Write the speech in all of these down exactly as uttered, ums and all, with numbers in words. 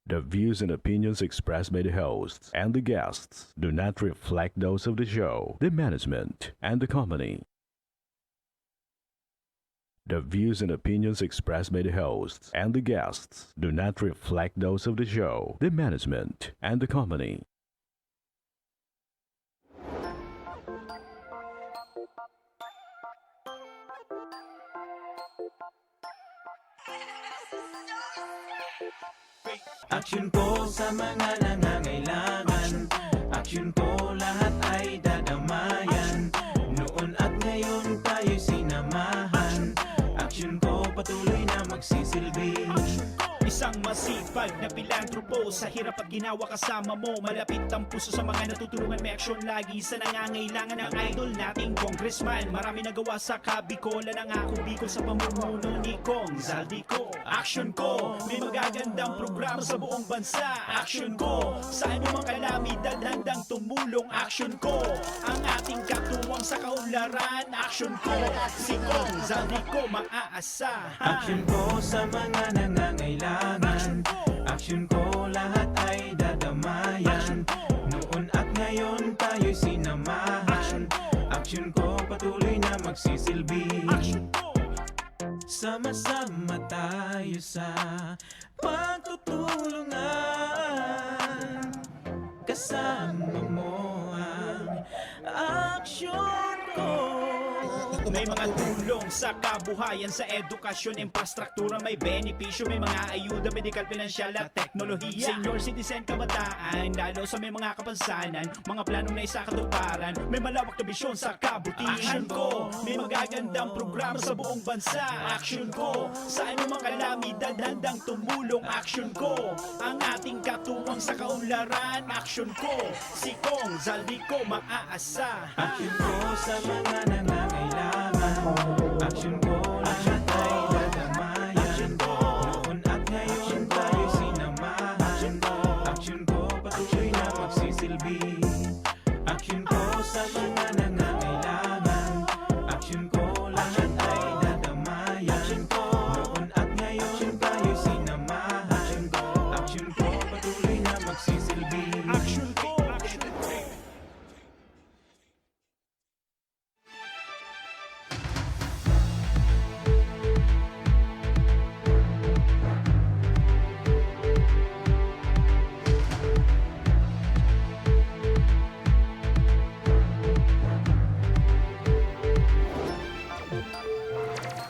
The views and opinions expressed by the hosts and the guests do not reflect those of the show, the management, and the company. The views and opinions expressed by the hosts and the guests do not reflect those of the show, the management, and the company. Aksyon ko sa mga nangangailangan. Aksyon ko lahat ay dadamayan. Noon at ngayon tayo'y sinamahan. Aksyon ko patuloy na magsisilbi. Isang masipag na pilantropo. Sa hirap at ginawa kasama mo. Malapit ang puso sa mga natutulungan. May aksyon lagi sa nangangailangan. Ang idol nating congressman. Marami nagawa sa Kabikolan. Ang ako Bicol sa pamumuno ni Cong Zaldy Co. Aksyon ko, may magagandang programa sa buong bansa. Aksyon ko, sa anumang kalamidad handang tumulong. Aksyon ko, ang ating katuwang sa kaunlaran. Aksyon ko, si Cong Zaldy Co maaasahan. Aksyon ko sa mga nangangailangan. Aksyon ko, lahat ay dadamayan. Noon at ngayon tayo'y sinamahan. Aksyon ko, patuloy na magsisilbi. Sama-sama tayo sa pagtutulungan. Kasama mo ang aksyon ko. May mga tulong sa kabuhayan, sa edukasyon, infrastruktura, may benepisyo, may mga ayuda, medikal, pinansyal at teknolohiya. Senior citizen, kabataan, lalo sa may mga kapansanan, mga planong naisakatuparan, may malawak na bisyon sa kabutihan. Aksyon ko, may magagandang programa sa buong bansa. Aksyon ko, sa anumang kalamidad handang tumulong. Aksyon ko, ang ating katuwang sa kaunlaran. Aksyon ko, si Cong Zaldy Co maaasahan. Aksyon ko sa mga nangangailangan. Aksyon ko, lahat ay dadamayan. Noon at ngayon tayo'y sinamahan. Aksyon ko, patuloy na magsisilbi. Aksyon ko sa mga nangangailangan. Aksyon ko, lahat ay dadamayan. Noon at ngayon tayo'y sinamahan. Aksyon ko, patuloy na magsisilbi. Aksyon ko, aksyon ko.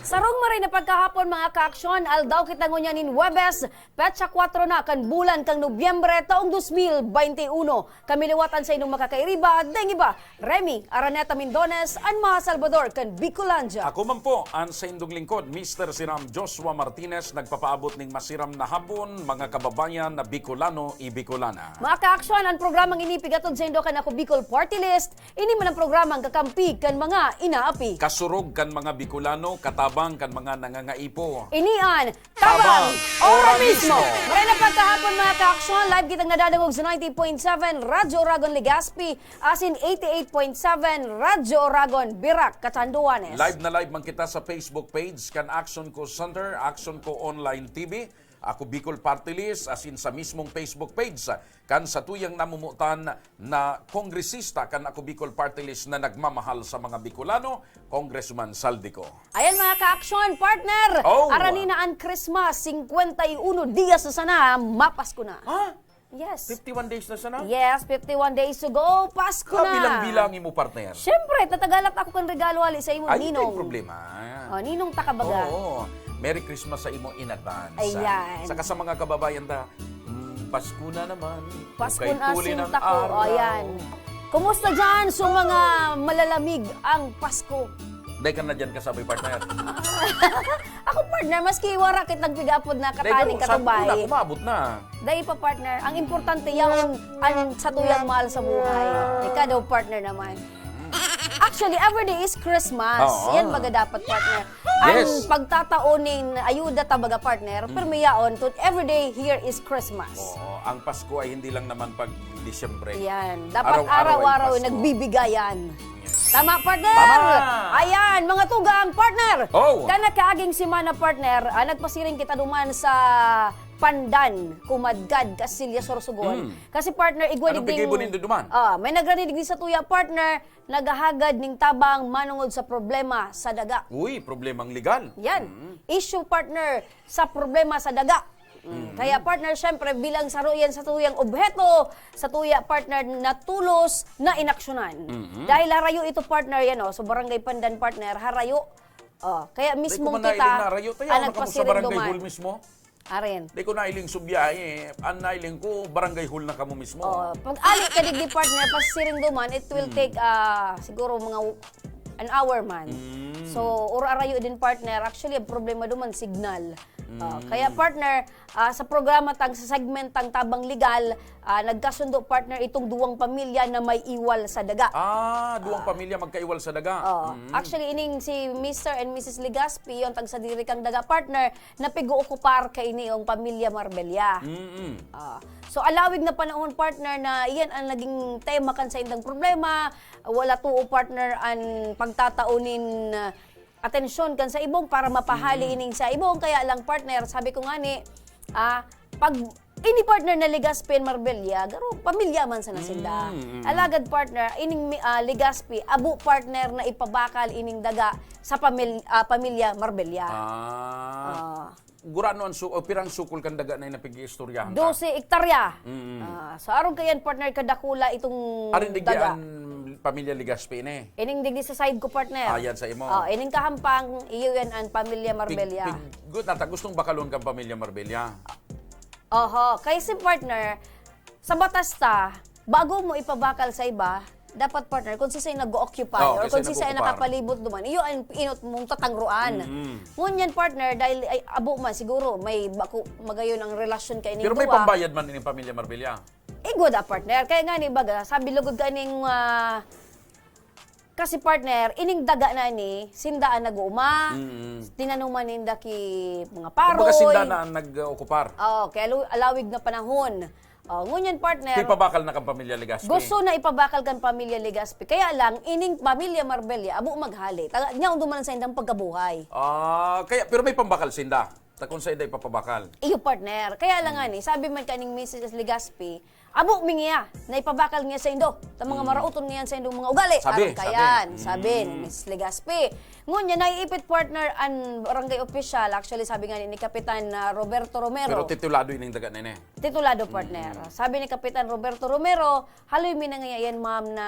Sarong maray na pagkahapon, mga kaaksyon. Aldaw kita ngunyan nin Huwebes, petsa kwatro na kan bulan kan Nobyembre, taong dos mil baynte uno. Kami liwat an saindong makakairiba, daing iba, Remy Araneta Mindones, an mga Salbador kan Bicolandia. Ako man po, an saindong lingkod, Mister Siram Joshua Martinez, nagpapaabot ning masiram na hapon, mga kababayan na Bicolano y Bicolana. Mga kaaksyon, an programang ini pigatod saindo kan Ako Bicol Party List, ini man an programang kakampi kan mga inaapi. Kasurog kan mga Bicolano, katabang kan mga nangangaipo. Ini an Tabang! Ora mismo! Maray na pagkahapon, mga kaaksyon, live kitang nadadangog sa ninety point seven Radyo Oragon Legazpi, asin eighty-eight point seven Radyo Oragon Virac, Catanduanes. Live na live man kita sa Facebook page kan Aksyon Ko Center, Aksyon Ko Online T V, Ako Bicol Party List, asin sa mismong Facebook page kan satuyang namomotan na kongresista kan Ako Bicol Party List na nagmamahal sa mga Bicolano, Congressman Zaldy Co. Ayan, mga kaaksyon, partner! Oh! Arani na an Christmas, singkwenta y uno dias na sana, mapasko na. Ha? Yes. Fifty-one days na sana? Yes, fifty-one days to go. Pasko na. Kabilang-bilangi mo, partner. Siyempre, tatagalat ako kan regalo hali sa imo, Ay, Ninong. Ay, problema. Oh, Ninong Takabaga. Oo. Merry Christmas sa imo in advance. Ayan. Saka sa mga kababayan ta, mm, Pasko na naman. Pasko na, sintako. Ayan. Kumusta dyan sa mga malalamig ang Pasko? Dai ka na dyan kasabi, partner. Ako, partner, maski wara kitang pigapod na kataning katubay. Dai, umabot na. Dai pa, partner. Ang importante, yaon ang satuyang mahal sa buhay. Ika daw, partner naman. Actually, every day is Christmas. Oo. Yan baga dapat, partner. Yes. Ang pagtatao nin ayuda ta baga, partner, mm, pero may yaon, to every day here is Christmas. Oo. Ang Pasko ay hindi lang naman pag Disyembre. Yan. Dapat araw-araw, araw-araw nagbibigayan. Tama, partner! Tama! Ayan, mga tugang, partner! Oh! Kan nakaaging semana, partner, ah, nagpasiring kita duman sa Pandan, Kumadgad, Casillas, Sorsogon. Mm. Kasi, partner, igwa Anong digding piggibo nindo duman? Ah, may nagrani digdi sa tuya, partner, naghahagad ning tabang manungod sa problema sa daga. Uy, problemang legal. Yan. Mm. Issue, partner, sa problema sa daga. Mm. Mm. Kaya, partner, syempre, bilang saro yan sa tuyang obheto, sa tuya, partner, na tulos na inaksyonan. Mm. Dahil harayo ito, partner, yan, oh, so Barangay Pandan, partner, harayo. Oh, kaya Dai mismong ko man kita nailing na rayo tayo, ang ano ka mo sa nagpasiring barangay duman. Hall mismo? Aren. Di ko nailing subya eh. Ang nailing ko, barangay hall na kamo mismo. Oh, pag ali ka digdi, partner, pasiring duman, it will Hmm. take, ah, siguro mga w-, an hour man. Hmm. So, or arayo din, partner. Actually, ang problema duman, signal. Ah, Hmm. kaya, partner, ah, sa programa tang, sa segment tang Tabang Legal, ah, nagkasundo, partner, itong duwang pamilya na may iwal sa daga. Ah, duwang Ah. pamilya magkaiwal sa daga. Oo. Hmm. Actually, ining si Mister and Missus Legaspi, yung tagsadiri kang daga, partner, na pig-ookupar kaini yung pamilya Marbella. Mm-mm. Ah. So, alawig na panahon, partner, na iyan ang naging tema kan saindang problema. Wala tuo, partner, an pagtatao nin, ah, atensyon kan sa ibong para mapahali Mm. ining sa ibong. Kaya lang, partner, sabi ko nga ni, ah, pag ini, partner, na Legaspi and Marbella, garo, pamilya man sana sinda. Mm, mm. Alagad, partner, ining mi-, ah, Legaspi, abo, partner, na ipabakal ining daga sa pamil-, ah, pamilya Marbella. Ah. Ah. Gurano ang su-, o pirang sukol kan daga na napag-iistoryahan ta? Dose hektarya. Mm. Ah, so, arog kayan, partner, kadakula itong Arin digdi daga. An pamilya Legaspi ini? Ining digdi sa side ko, partner. Ah, yan sa imo. Oh, ining kahampang, iyo yan ang pamilya Marbella. Pig-, pig-, good na ta, gustong bakalon kang pamilya Marbella. Oho, kaya si partner, sa batas ta, bago mo ipabakal sa iba, dapat, partner, kung sisay nag-o-occupy Oo, or kung sisay sisay nag-ookupar. Nakapalibot duman, iyo ang inot mong tatangruan. Mm. Ngunyan, partner, dahil ay abo man, siguro may bako magayon ang relasyon kaining Pero may duwa. Pambayad man ining pamilya Marbella? Igwa da, partner. Kaya nga ni baga, sabi lugod ka ning, ah, kasi, partner, ining daga na ni, sinda ang nag-uuma, Mm. tinanuman ninda ki mga Kumbaga, sinda paroy. Na ang nag-ookupar. Oo, kaya lu-, alawig na panahon. Oh, ngunyan, partner, Ipabakal na kang pamilya Legaspi. Gusto na ipabakal kan pamilya Legaspi. Kaya lang, ining pamilya Marbella, abo maghali. Taga, niya ang duman sa indang pagkabuhay. Ah, kaya, pero may pambakal sinda. Ta kung sa inda ipapabakal. Iyo, partner. Kaya lang Mm. nga ni, sabi man kaning Missus Legaspi, abo mi niya, na ipabakal niya sa indo. Ta mga Mm. maraoton niyan sa indong mga ugali. Sabi, Aron sabi. Kayan, sabi ni Mm. Missus Legaspi. Ngunyan, naiipit, partner, an barangay official. Actually, sabi nga ni, ni Kapitan, ah, Roberto Romero. Pero titulado ining daga na ini. Titulado, partner. Mm. Sabi ni Kapitan Roberto Romero, "Haloy mi na ngayon, ma'am, na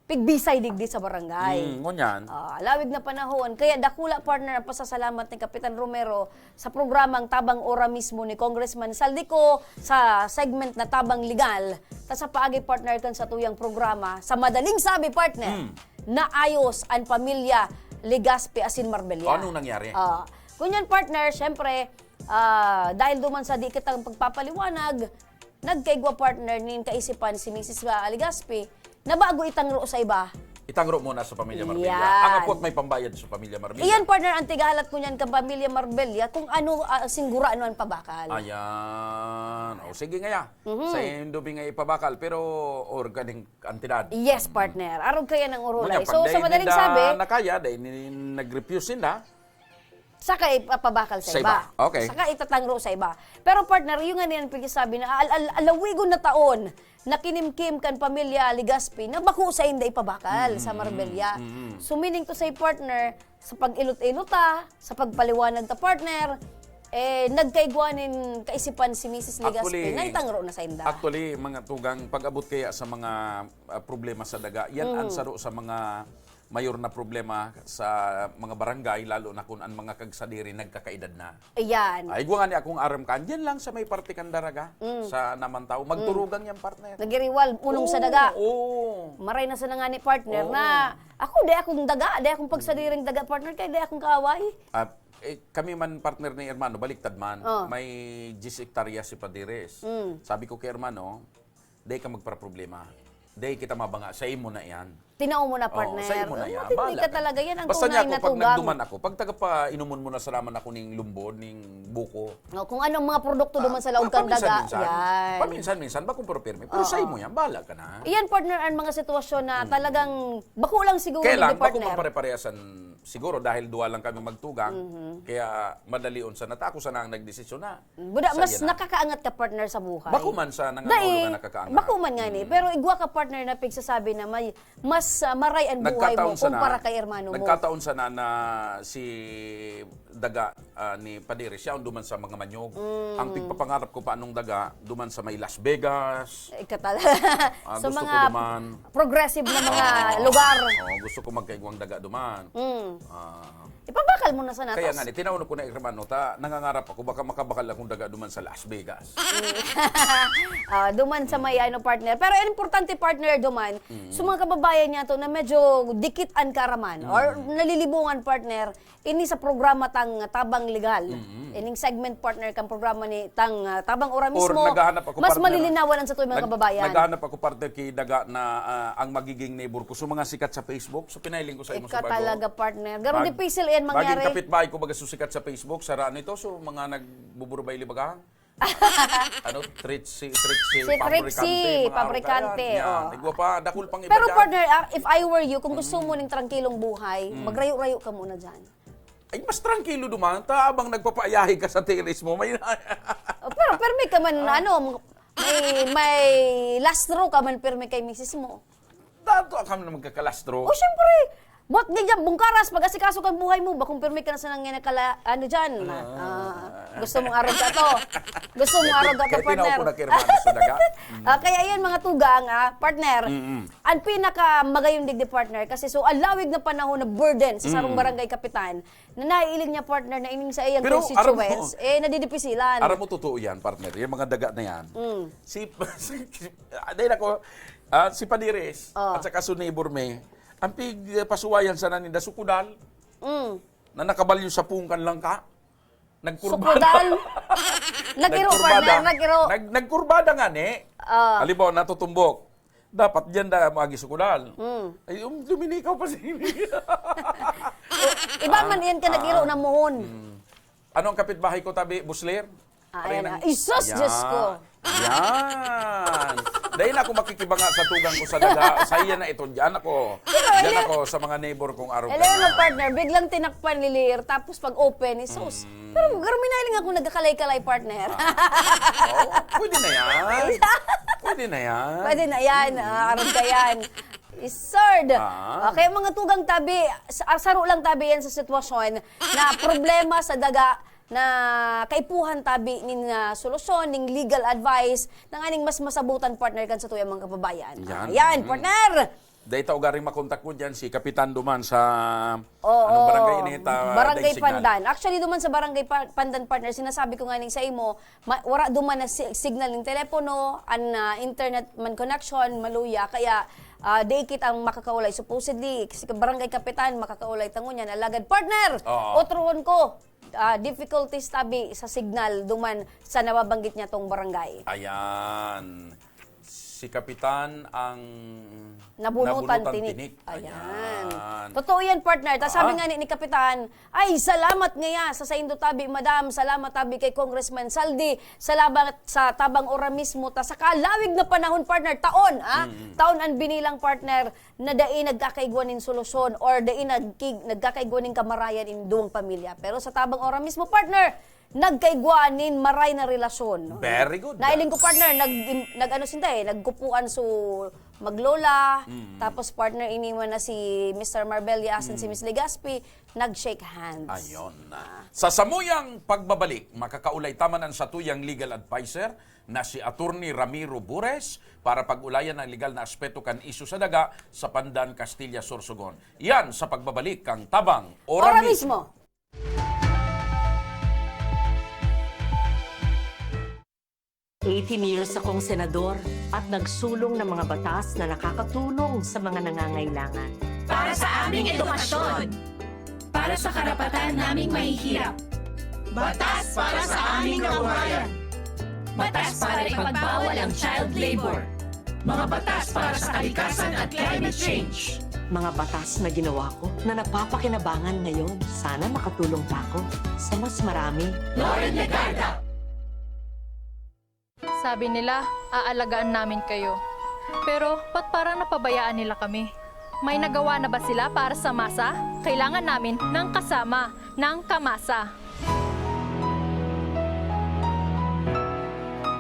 pigbisay digdi sa barangay." Mm, ngunyan. Ah, lawig na panahon. Kaya dakula, partner, ang pasasalamat ni Kapitan Romero sa programang Tabang Ora mismo ni Congressman Saldico sa segment na Tabang Legal. Ta sa paagi, partner, kan sa tuyang programa, sa madaling sabi, partner, Mm. naayos ang pamilya Legaspi asin Marbella. O, anong nangyari? Ah, kunyan, partner, syempre, ah, dahil duman sa di kitang pagpapaliwanag, nagkaigwa, partner, nin kaisipan si Missus Legaspi na bago itangro sa iba. Itangro muna sa pamilya Marbella. Yan. Ang apot may pambayad sa pamilya Marbella. Iyan, partner, ang tigahalat ko niyan kan pamilya Marbella kung ano, ah, singgura ano ang pabakal. Ayan. O, sige nga ya. Mhm. Sa indo bi nga ipabakal, pero or ganing kantidad. Yes, partner. Arog kaya ng urulay. Ngunyan, So, pag sa dai madaling ninda sabi, nakaya, dai ni, nag-refuse ninda, Saka ipapabakal sa Sa iba. iba. Okay. Saka itatangro sa iba. Pero, partner, yung nga niyan pagkasabi na al-, al-, alawigon na taon na kinimkim kan pamilya Legaspi na bako sa inda ipabakal sa Mm, Marbella. mm. So, meaning to say, partner, sa pag-ilot-ilot ta, sa pagpaliwanag ta, partner, eh, nagkaigwa nin kaisipan si Missus Legaspi Actually, na itangro na sa inda. Actually, mga tugang, pag-abot kaya sa mga, ah, problema sa daga, yan ang Mm. saro sa mga mayor na problema sa mga barangay, lalo na kung ang mga kagsadiri nagkakaedad na. Ayan. Ay, igwa nga ni akong aram kan, diyan lang sa may parte kan Daraga, Mm. sa Namantaw. Mm. Magturugang yan, partner. Nagiriwal, unong sa Oo, daga. oo. Maray na sana nga ni partner Oo. na, ako, di akong daga, di akong pagsadiring daga, partner, kaya di akong kaaway. Ah, eh, kami man, partner ni Hermano, baliktad man. Oh. May diyes hektarya si Padires. Mm. Sabi ko kay Hermano, "Dai ka magparaproblema. Dai kita mabanga. Sa imo na yan." Tinao mo na, partner. Oo, sa imo na yan. Matindi ka talaga yan. Ang tunay na tugang. Basta niya ako, pag nagduman ako, pag tagapa-inumon mo na sa laman ako ning lumbod, ning buko. No, kung anong mga produkto duman sa laog kan daga, paminsan-minsan. Yan. Paminsan-minsan, bakong pero pirmi. Pero sa imo yan, bahala ka na. Iyan, partner, ang mga sitwasyon na talagang bako lang siguro, partner. Kaya lang, bako magpare-parehasan siguro dahil duwa lang kami magtugang. Kaya madali unsa na ta, ako sana ang nagdesisyon na. Buda, mas nakakaangat ka, partner, sa buhay. Bako man sa nangangahulugan nakakaangat. Bako man nga ni. Pero igwa ka, partner, na pigsasabi na may mas, ah, maray an buhay mo kumpara kay hermano mo. Nagkataon sana na si daga, ah, ni Padre, siya ang duman sa mga manyog. Ang pigpapangarap ko pa anong daga, duman sa may Las Vegas. Ika talaga. Ah, gusto ko duman. Sa mga progressive na mga lugar. Oo, gusto ko magkaigwang daga duman. Ah. Ipabakal mo na sana. Kaya nga ni, tinawag ko na, hermano, ta, nangangarap ako, baka makabakal akong daga duman sa Las Vegas. Ah, duman sa may ano, partner. Pero ang importante, partner, duman, sa mga kababayan niya to na medyo dikit an karaman or nalilibungan, partner, ini sa programa tang Tabang Legal. Ining segment, partner, kang programa ni tang, ah, Tabang Ora mismo, mas malilinawan ang sa tuwing mga kababayan. Naghahanap ako, partner, ki daga na, ah, ang magiging neighbor ko. So, mga sikat sa Facebook, so pinahiling ko sa imo sa bago. Ika talaga, partner. Garo dipisil yan mangyari. Maging kapitbahay ko baga susikat sa Facebook, sa ano ito, so mga nagbuburubay libaga. Ano, Trixie, Trixie, si Trixie, Pabricante, mga pabrikante, yan. Igwa pa, dakul pang iba dyan. Pero partner, ah, if I were you, kung gusto mo ning trangkilong buhay, magrayo-rayo ka muna dyan. Ay, mas trangkilo duman, ta, habang nagpapaayahi ka sa terrace mo, may Oh, pero permi ka man, ano, may, may lastro ka man, permi kay misis mo. Dato ka man magkakalastro. O, syempre. Buhat di dyan, bungkaras, pag-asikaso kang buhay mo, bakong pirmi ka na sa nangyayakala, ano dyan, ah, gusto mong arog ka to. Gusto mong arog ka to, partner. Kaya tinaw ko na kay hermano sa daga. Ah, kaya yun, mga tugang, ah, partner, ang pinakamagayong digdi, partner, kasi so, ang lawig na panahon na burden sa sarong barangay kapitan, na naiiling niya, partner, na ining sa iyang constituents, eh, nadidipisilan. Pero aram mo, aram mo, totoo yan, partner, yung mga daga na yan. Si, si, si, ah, dahil ako, ah, si Padires, at saka si neighbor me, ang pig, eh, pasuwayan sana ninda, sukudal, na nakabalyo sa pungkan lang ka. Nagkurbada. Sukudal? Nag-iro, partner, nag-iro. Nag-, nagkurbada nga, ne? Ah. Halimbawa, natutumbok. Dapat diyan da maagi sukudal. Ay, um, duminikaw pa si Iba man yan ka nag-iro na muhon. Ano ang kapitbahay ko, tabi, Busler? Ah, ayan na. Isus, Diyos ko. Yan. Dahil ako makikibanga sa tugang ko sa daga, sa iya na ito, diyan ako. Diyan ako sa mga neighbor kong arog. Alam mo, partner, biglang tinakpan ni Lir, tapos pag open, isus. Pero garo, minailing ako nagkakalay-kalay, partner. Ah. Oo, pwede na yan. Pwede na yan. Pwede na yan. Ah, arog ka yan. Isard. Ah. Okay, mga tugang tabi, sa-, ah, saro lang tabi yan sa sitwasyon na problema sa daga na kaipuhan tabi nin, ah, solusyon, ning legal advice, na nganing mas masabutan, partner, kan sa tuyang mga kababayan. Yan. Ah, yan, partner! Dahil ta ugaring makontak mo dyan, si Kapitan duman sa Oo, anong barangay ini, ta, Barangay Daig Signal. Pandan. Actually, duman sa Barangay Pa-, Pandan, partner, sinasabi ko nga ning sa imo, ma-, wara duman na si-, signal ning telepono, an, ah, internet man connection, maluya. Kaya, ah, dai kita ang makakaulay. Supposedly, si Barangay Kapitan, makakaulay ta ngunyan. Alagad, partner, Oo. otrohon ko, ah, difficulties tabi sa signal duman sa nababanggit niya tong barangay. Ayan. Si Kapitan ang Nabunutan nabunutan tinik. tinik. Ayan. Ayan. Totoo yan, partner. Ta sabi Ah. nga ni, ni Kapitan, "Ay, salamat ngaya sa saindo tabi, madam. Salamat tabi kay Congressman Saldi. Salamat sa Tabang Ora mismo. Ta sa kalawig na panahon, partner, taon, ah? Mm. Taon ang binilang, partner, na dai nagkakaigwa nin solusyon or dai nagki-, nagkakaigwa nin kamarayan in duwang pamilya. Pero sa Tabang Ora mismo, partner, nagkaigwa nin maray na relasyon." Very good. Nailing ko, partner, nag-, nag-ano sinda eh, nagkupuan so maglola, Mm. tapos, partner, iniwan na si Mister Marbella asin si Mm. Miss Legaspi, nag-shake hands. Ayun na. Ah. Sa samuyang pagbabalik, makakaulay ta man an satuyang legal adviser na si Attorney Ramiro Bures para pag-ulayan ang legal na aspeto kan isyu sa daga sa Pandan, Castilla, Sorsogon. Yan sa pagbabalik kang Tabang Ora Ora Mismo. Mismo. Eighteen years akong senador at nagsulong ng mga batas na nakakatulong sa mga nangangailangan. Para sa aming edukasyon. Para sa karapatan naming mahihirap. Batas para sa aming kabuhayan. Batas para ipagbawal ang child labor. Mga batas para sa kalikasan at climate change. mga batas na ginawa ko na napapakinabangan ngayon. Sana makatulong pa ako sa mas marami. Loren Legarda! Sabi nila, "Aalagaan namin kayo." Pero ba't parang napabayaan nila kami? May nagawa na ba sila para sa masa? Kailangan namin ng kasama, ng kamasa.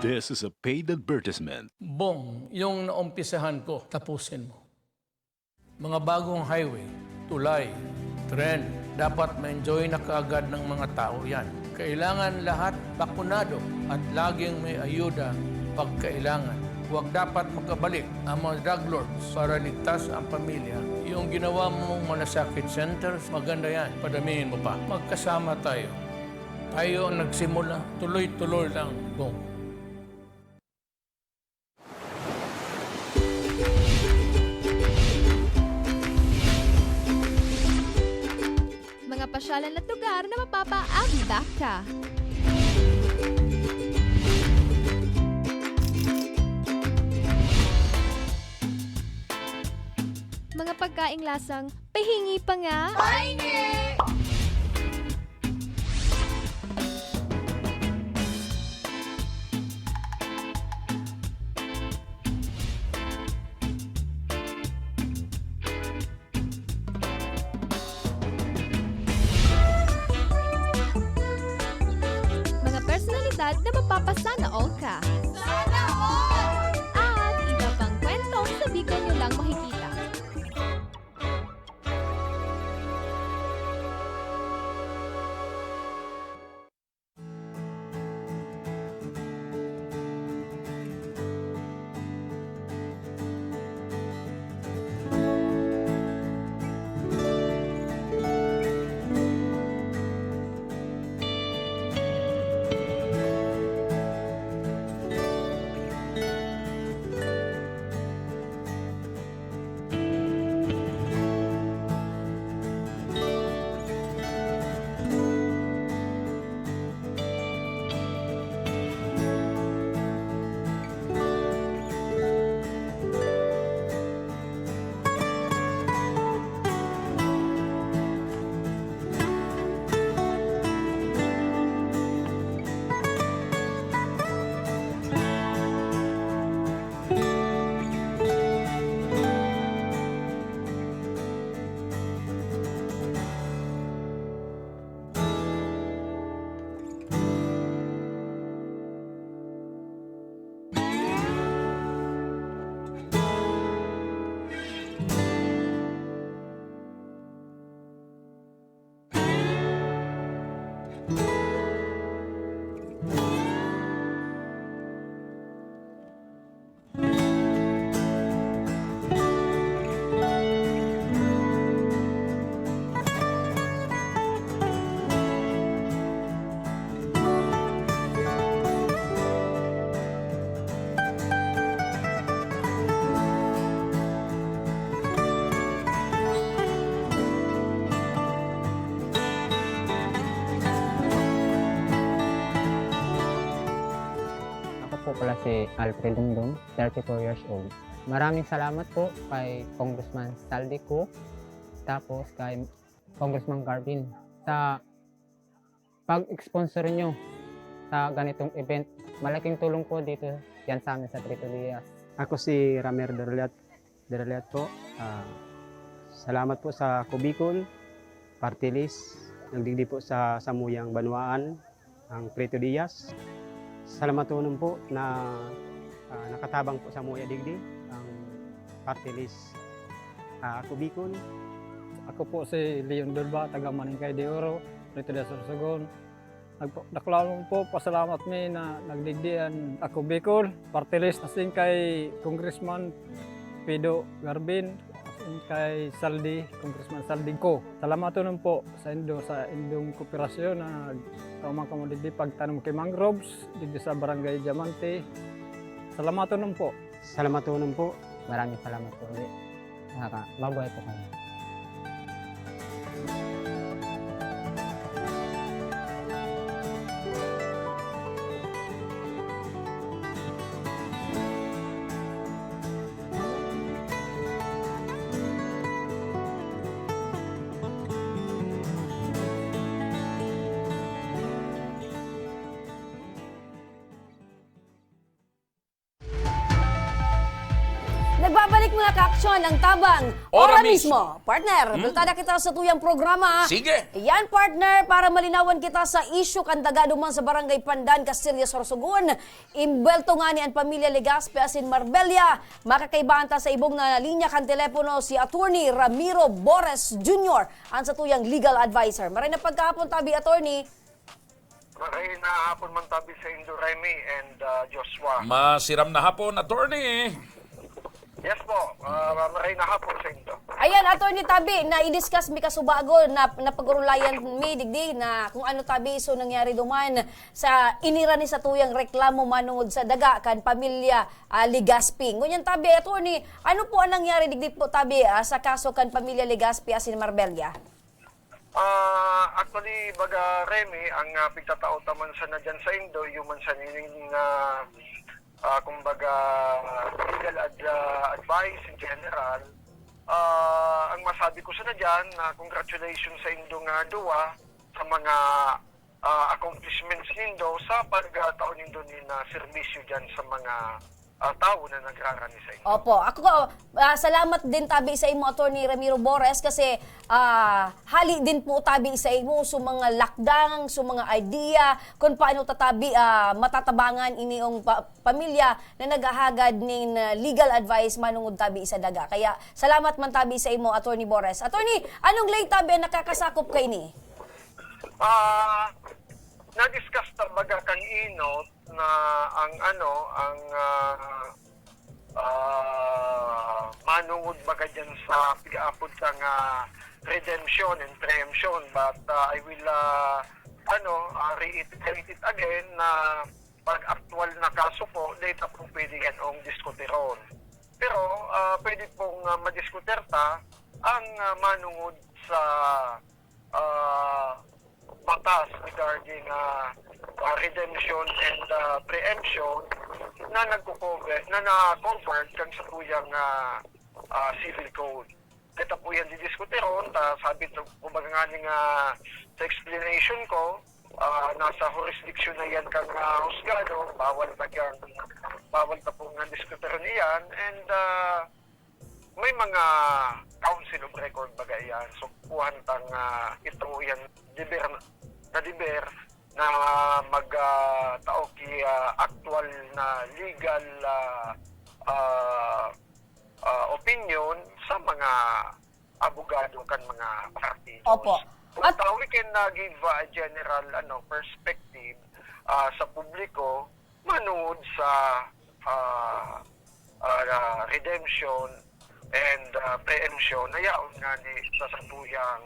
This is a paid advertisement. Bong, yung naumpisahan ko, tapusin mo. Mga bagong highway, tulay, tren, dapat ma-enjoy na kaagad ng mga tao yan. Kailangan lahat bakunado at laging may ayuda pag kailangan. Huwag dapat makabalik ang mga drug lords para ligtas ang pamilya. Yung ginawa mong malasakit centers, maganda yan. Padamihin mo pa. Magkasama tayo. Tayo ang nagsimula. Tuloy-tuloy lang, Bong. Mga pasyalan at lugar na mapapaagda ka. Mga pagkaing lasang pahingi pa nga. Pahingi! Mga personalidad na mapapasana all ka. Sana all! At iba pang kwentong sa Bicol nyo lang makikita. Ako po pala si Alfred Dungdung, thirty-four years old. Maraming salamat po kay Congressman Saldi Co, tapos kay Congressman Garvin sa pag-sponsor nyo sa ganitong event. Malaking tulong po dito yan sa amin sa Trito Diaz. Ako si Ramer Dorliat, Dorliat po. Ah, salamat po sa Kubicol, Party List, nagdigdi po sa samuyang banwaan, ang Trito Diaz. Salamatonon po na ah, nakatabang po sa muya digdi ang Party List ah, Kubicol. Ako po si Leon Dulba, taga Maningkay de Oro, Trito Diaz, Sorsogon. Nagpa- Dakulaon po, pasalamat mi na nagdigdi an Ako Bicol, Party List, asin kay Congressman Pido Garbin, asin kay Saldi, Congressman Saldi Co. Salamatonon po saindo sa indong kooperasyon na nagtao man kamo digdi pagtanom ki mangroves digdi sa Barangay Diamante. Salamatonon po. Salamatonon po. Maraming salamat po ulit. Nakaka-, mabuhay po kayo. Pabalik, mga ka-aksyon, ang tabang. Ora Ora mismo. mismo. Partner, bultada kita sa tuyang programa. Sige. Yan, partner, para malinawan kita sa isyu kan daga duman sa Barangay Pandan, Castillo, Sorsogon. Imbwelto ngani an pamilya Legaspi asin Marbella. Makakaibahan ta sa ibong na linya kan telepono si Attorney Ramiro Bores Junior, an satuyang legal adviser. Maray na pagkahapon tabi, Attorney. Maray na hapon man tabi sa indo, Remy and uh, Joshua. Masiram na hapon, attorney. Yes po, uh, maray na hapon sa indo. Ayan, Attorney, tabi, na i-discuss mi kasubago, na napag-urulayan mi digdi na kung ano tabi so nangyari duman sa inira ni satuyang reklamo manungod sa daga kan pamilya ah, Legaspi. Ngunyan tabi, Attorney, ano po ang nangyari digdi po tabi ah, sa kaso kan pamilya Legaspi asin Marbella? Ah, actually, baga Remy, ang uh, pigtatao taman sana dyan sa indo, human sa nining uh, uh, kumbaga legal ad- uh, advice in general. Ah, ang masabi ko sana dyan, na congratulations sa indo nga duwa sa mga ah, accomplishments nindo sa pagtao nindo nin ah, serbisyo dyan sa mga ah, tawo na nagrarani sa indo. Opo. Ako, ah, salamat din tabi sa imo, Attorney Ramiro Bores, kasi ah, hali din po tabi sa imo so mga lakdang, so mga idea kung paano tatabi ah, matatabangan iniyong pa- pamilya na naghahagad nin ah, legal advice manungod tabi sa daga. Kaya salamat man tabi sa imo, Attorney Bores. Attorney, anong lay tabi ang nakakasakop kaini? Ah, na-discuss ta baga kan inot na ang ano, ang ah, ah, manungod baga dyan sa pag-aapod ta nga redemption and preemption, but ah, I will ah, ano, ah, reiterate it again na pag aktual na kaso po, data po pwede yan ang diskutiron. Pero ah, pwede pong ah, madiskutir ta ang ah, manungod sa ah, batas regarding ah, ah, redemption and ah, preemption na nagko-cover, na na-covered kan satuyang ah, ah, civil code. Kita po yan didiskuteron, ta sabi to, kumbaga nga ni nga sa explanation ko, ah, nasa jurisdiction na yan kan ah, husgado, bawal na yan, bawal na po nga diskuteron iyan, and ah, may mga council of record baga yan. So, kuhan tang ah, ito yan deber na deber na mag ah, tao ki ah, actual na legal ah, ah, ah, opinion sa mga abogado kan mga partidos. Opo. At uh, we can uh, give uh, a general ano perspective uh, sa publiko manungod sa ah, ah, redemption and ah, preemption na yaon nga ni sa satuyang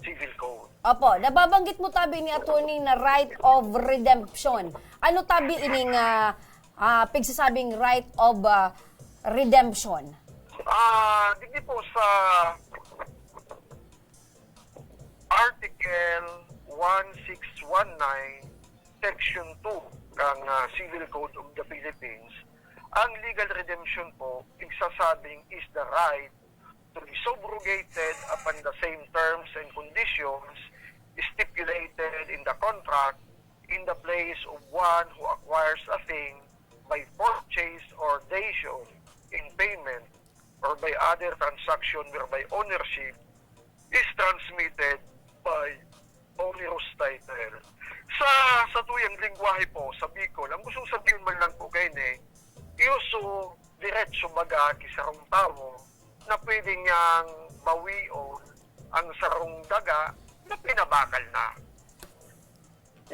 civil code. Opo, nababanggit mo tabi ni attorney na right of redemption. Ano tabi ining ah, ah, pigsasabing right of ah, redemption? Ah, digdi po sa Article one six one nine, Section two kan ah, Civil Code of the Philippines, ang legal redemption po, pigsasabing is the right to be subrogated upon the same terms and conditions stipulated in the contract in the place of one who acquires a thing by purchase or dation in payment or by other transaction whereby ownership is transmitted by onerous title. Sa satuyang lengwahe po, sa Bicol, ang gustong sabihin man lang po kaini, iyo so diretso baga ki sarong tawo na pwede niyang bawion ang sarong daga na pinabakal na.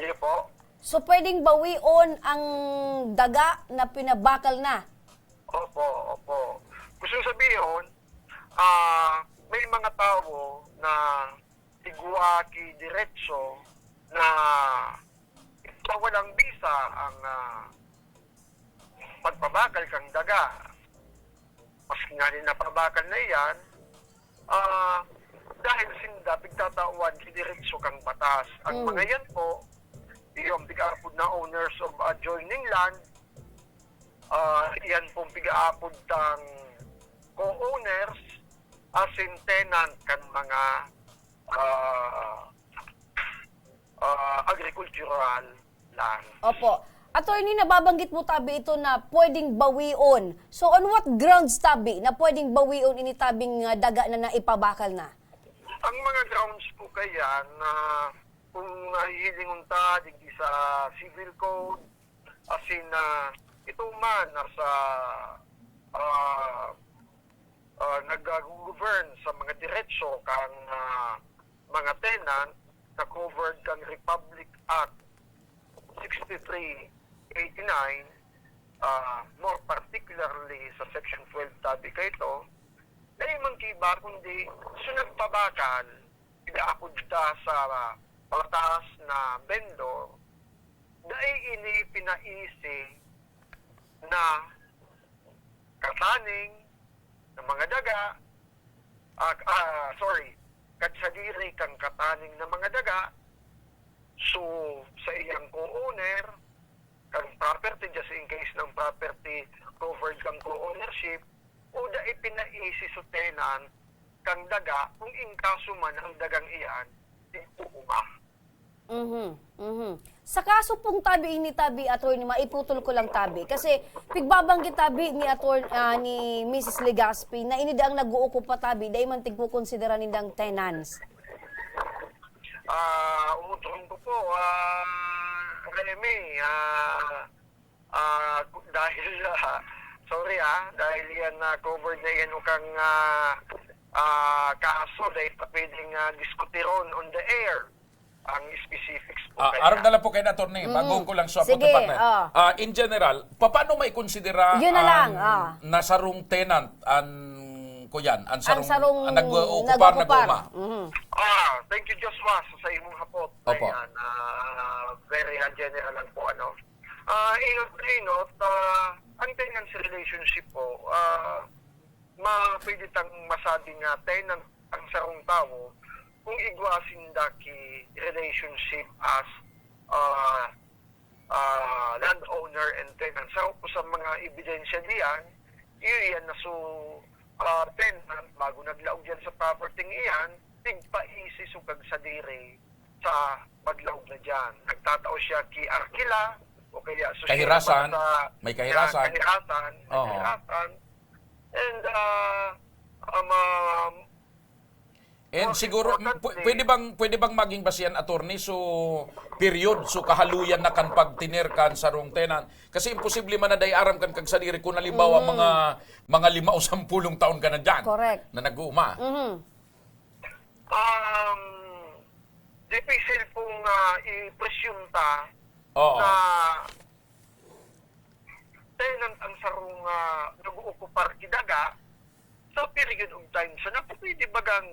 Iyo po. So, pwedeng bawion ang daga na pinabakal na? Opo, opo. Gusto sabihon, ah, may mga tawo na igwa ki diretso na ito walang bisa ang ah, pagpabakal kang daga. Maski nga ni napabakal na iyan, ah, dahil sinda pigtatawan ki diretso kang batas. Ang Mm. mga yan po, iyo ang pig-aapod na owners of adjoining land, ah, iyan pong pig-aapod tang co-owners asin tenant kan mga ah, ah, agricultural land. Opo. Attorney, nababanggit mo tabi ito na pwedeng bawion. So, on what grounds tabi na pwedeng bawion ini tabing, ah, daga na naipabakal na? Ang mga grounds po kaya na kung nahihilingon ta digdi sa civil code, as in, ah, ito man nasa, ah, ah, nag-govern sa mga diretso kan, ah, mga tenant na covered kan Republic Act sixty-three eighty-nine, ah, more particularly sa Section twelve tabi kaito, dai man kiba kundi so nagpabakal, inaapod ta sa batas na vendor, dai ini pinaisi na kataning na mga daga, ah, ah, sorry, kadsadiri kan kataning na mga daga, so, sa iyang co-owner, kan property, just in case ng property covered kan co-ownership, o dai pinaisi sa tenant kan daga, kung in kaso man ang dagang iyan, tigkuuma. Mhm, mhm. Sa kaso pong tabi ini, tabi, attorney, maiputol ko lang tabi. Kasi pigbabanggit tabi ni attorn-, ah, ni Missus Legaspi na ini daang nag-ookupa tabi, dai man tigkukonsidera nindang tenants. Ah, uutron ko po, ah, Remy, ah, ah, ku-, dahil, ah, sorry, ah, dahil yan na covered na yan o kang, ah, ah, kaso, dahil pa pwedeng, ah, diskutiron on the air ang specifics po. Ah, kaya arog na lang po kayo, attorney. Mm. Bago ko lang sa Sige, partner. Ah. Ah, in general, paano may konsidera Yun na lang, ang ah. nasarong tenant, an, kuyan, ang Ang sarong, sarong ang nag-ookupar, nag-ookupar. nag-uuma? Mhm. Ah, thank you, Joshua, sa, sa imong hapot. Opo. Ayan, ah, very, ah, general lang po, ano. Ah, inot na inot, ah, ang tenancy relationship po, ah, ma-, pwede tang masabi nga tenant ang sarong tawo kung igwa sinda ki relationship as, ah, ah, landowner and tenant. Sa, sa mga ebidensya diyan, iyo yan na so, ah, tenant, bago naglaog yan sa property iyan, tigpaisi so kagsadiri sa maglaog na diyan. Nagtatao siya ki arkila o kaya so siya Kahirasan, naman sa may kahirasan. kahirasan, may Oo. kahirasan. And, ah, um, um, And most siguro, importantly, pw-, pwede bang, pwede bang maging basihan, attorney, so period, so kahaluyan na kan pagtener kan sarong tenant? Kasi imposible man na dai aram kan kagsadiri kung halimbawa Mm. mga, mga lima o sampulong taon ka na diyan Correct. na nag-uuma. Mhm. Um, difícil pong, ah, i-presume ta Oo. na tenant ang sarong, ah, nag-ookupar ki daga sa period of time sana, pwede bagang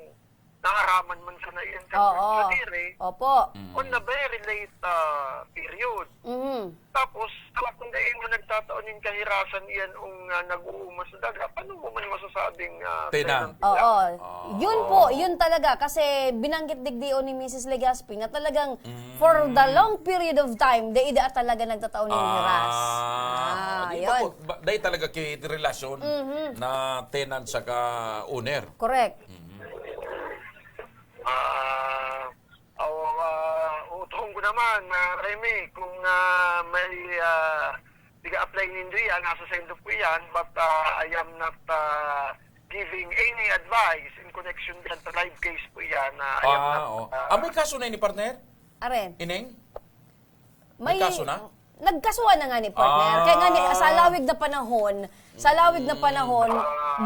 naaraman man sana iyan kan Oo. kadiri Opo. Mm. on a very late, ah, period. Mhm. Tapos, kung dai mo nagtatao nin kahirasan iyan ung, ah, nag-uuma sa daga, paano mo man masasabing, ah, Tenant. tenant iyan? Oo. Ah. Yun po, yun talaga. Kasi binanggit digdi ni Missus Legaspi na talagang Mm. for the long period of time, dai daa talaga nagtatao nin Ah. hiras. Ah, Di ba yun. po, ba, dai talaga ki relasyon Mhm. na tenant saka owner? Correct. Mhm. Ah, aw, ah, uutron ko naman, ah, Remy, kung, ah, may, ah, piga-apply nindo yan, nasa saindo po yan, but, ah, I am not, ah, giving any advice in connection dyan sa live case po yan, ah, I am Ah, not, oh. ah, Ah, may kaso na ini, partner? Aren. Ining? May May kaso na? nagkasuhan na nga ni partner. Ah. Kaya nga ni, sa lawig na panahon, sa lawig na panahon,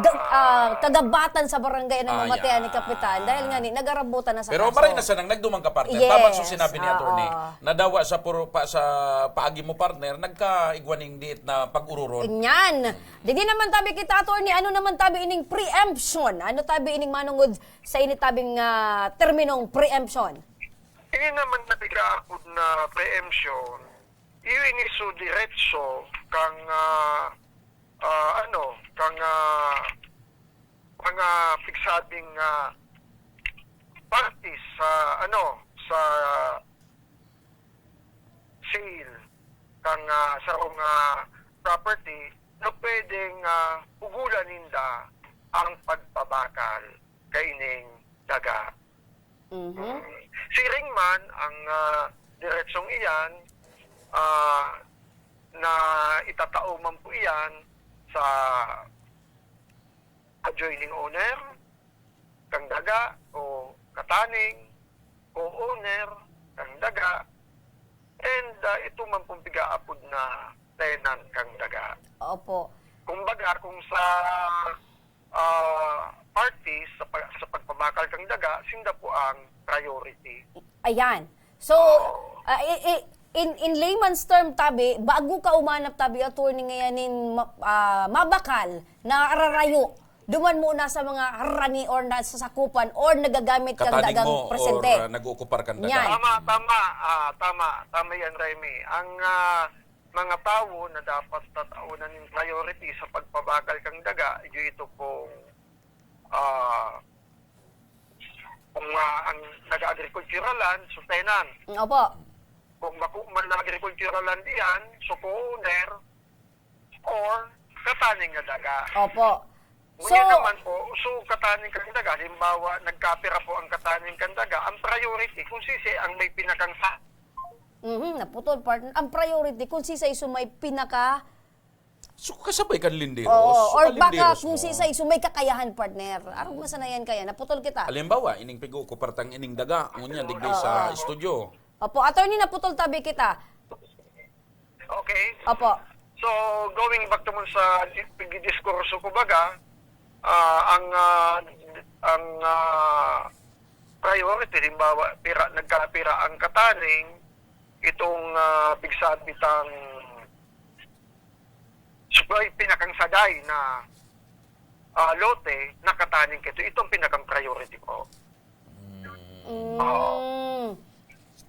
ga-, ah, kagabatan sa barangay ang Ah, mamatean ni yeah. Kapitan. Dahil nga ni, nag-arabutan na sa Pero kaso. maray na sanang nagduman ka, partner. Tama Yes, sa sinabi ni attorney. oo. Nadawa sa puro, pa, sa paagi mo, partner, nagkaigwaning diit na pag-ururon. Inyan. Didi naman tabi kita, attorney, ano naman tabi ining preemption? Ano tabi ining manungod sa ini tabing, ah, terminong preemption? Ini naman na pigaapod na preemption, iyo ini so diretso kang, ah, ah, ano, kang, ah, mga pigsabing, ah, parties sa, ano, sa sale kang, ah, sarong, ah, property na pwedeng, ah, ugulan ninda ang pagpabakal kaining daga. Mhm. Siring man ang, ah, diretsong iyan, ah, na itatao man po iyan sa adjoining owner kang daga o kataning co-owner kang daga, and, ah, ito man pong piga-apod na tenant kang daga. Opo. Kumbaga, kung sa, ah, parties, sa pa-, sa pagpabakal kang daga, sinda po ang priority. Ayan. So, ah, i-, i-, in, in layman's term, tabi, bago ka umanap, tabi, attorney, ngayanin ma-, ah, mabakal, nararayo, duman muna sa mga harani or nasasakupan or nagagamit kang dagang presente. Or, ah, nag-ookupar kang daga. Yan. Tama, tama. Ah, tama. Tama yan, Remy. Ang, ah, mga tawo na dapat tataonan nin priority sa pagpabakal kang daga, iyo ito pong, ah, kung, ah, ang nag-agricultural land, so tenant. Mm, opo. Kung bako man na agricultural land iyan, so co-owner or kataning na daga. Opo. Ngunyan naman po, so kataning kang daga, halimbawa, nagkapira po ang kataning kang daga, ang priority kung sisi ang may pinakang sa- Mhm, naputol, partner. Ang priority kung sisay so may pinaka- So, kasabay kan lindero. Oo, so, or baka kung sisay so may kakayahan, partner. Arog masanayan kaya, naputol kita. Halimbawa, ining pig-ookupar tang ining daga, ngunyan, digdi sa studio. Opo, attorney, naputol tabi kita. Okay. Opo. So, going back naman sa di-, diskurso ko baga, ah, ang, ah, ang, ah, priority, halimbawa, pira, nagkapira ang kataning, itong, ah, pigsabitang subay pinakang sagay na, ah, lote, nakataning kito. Itong pinakang priority ko. Mm. Oo.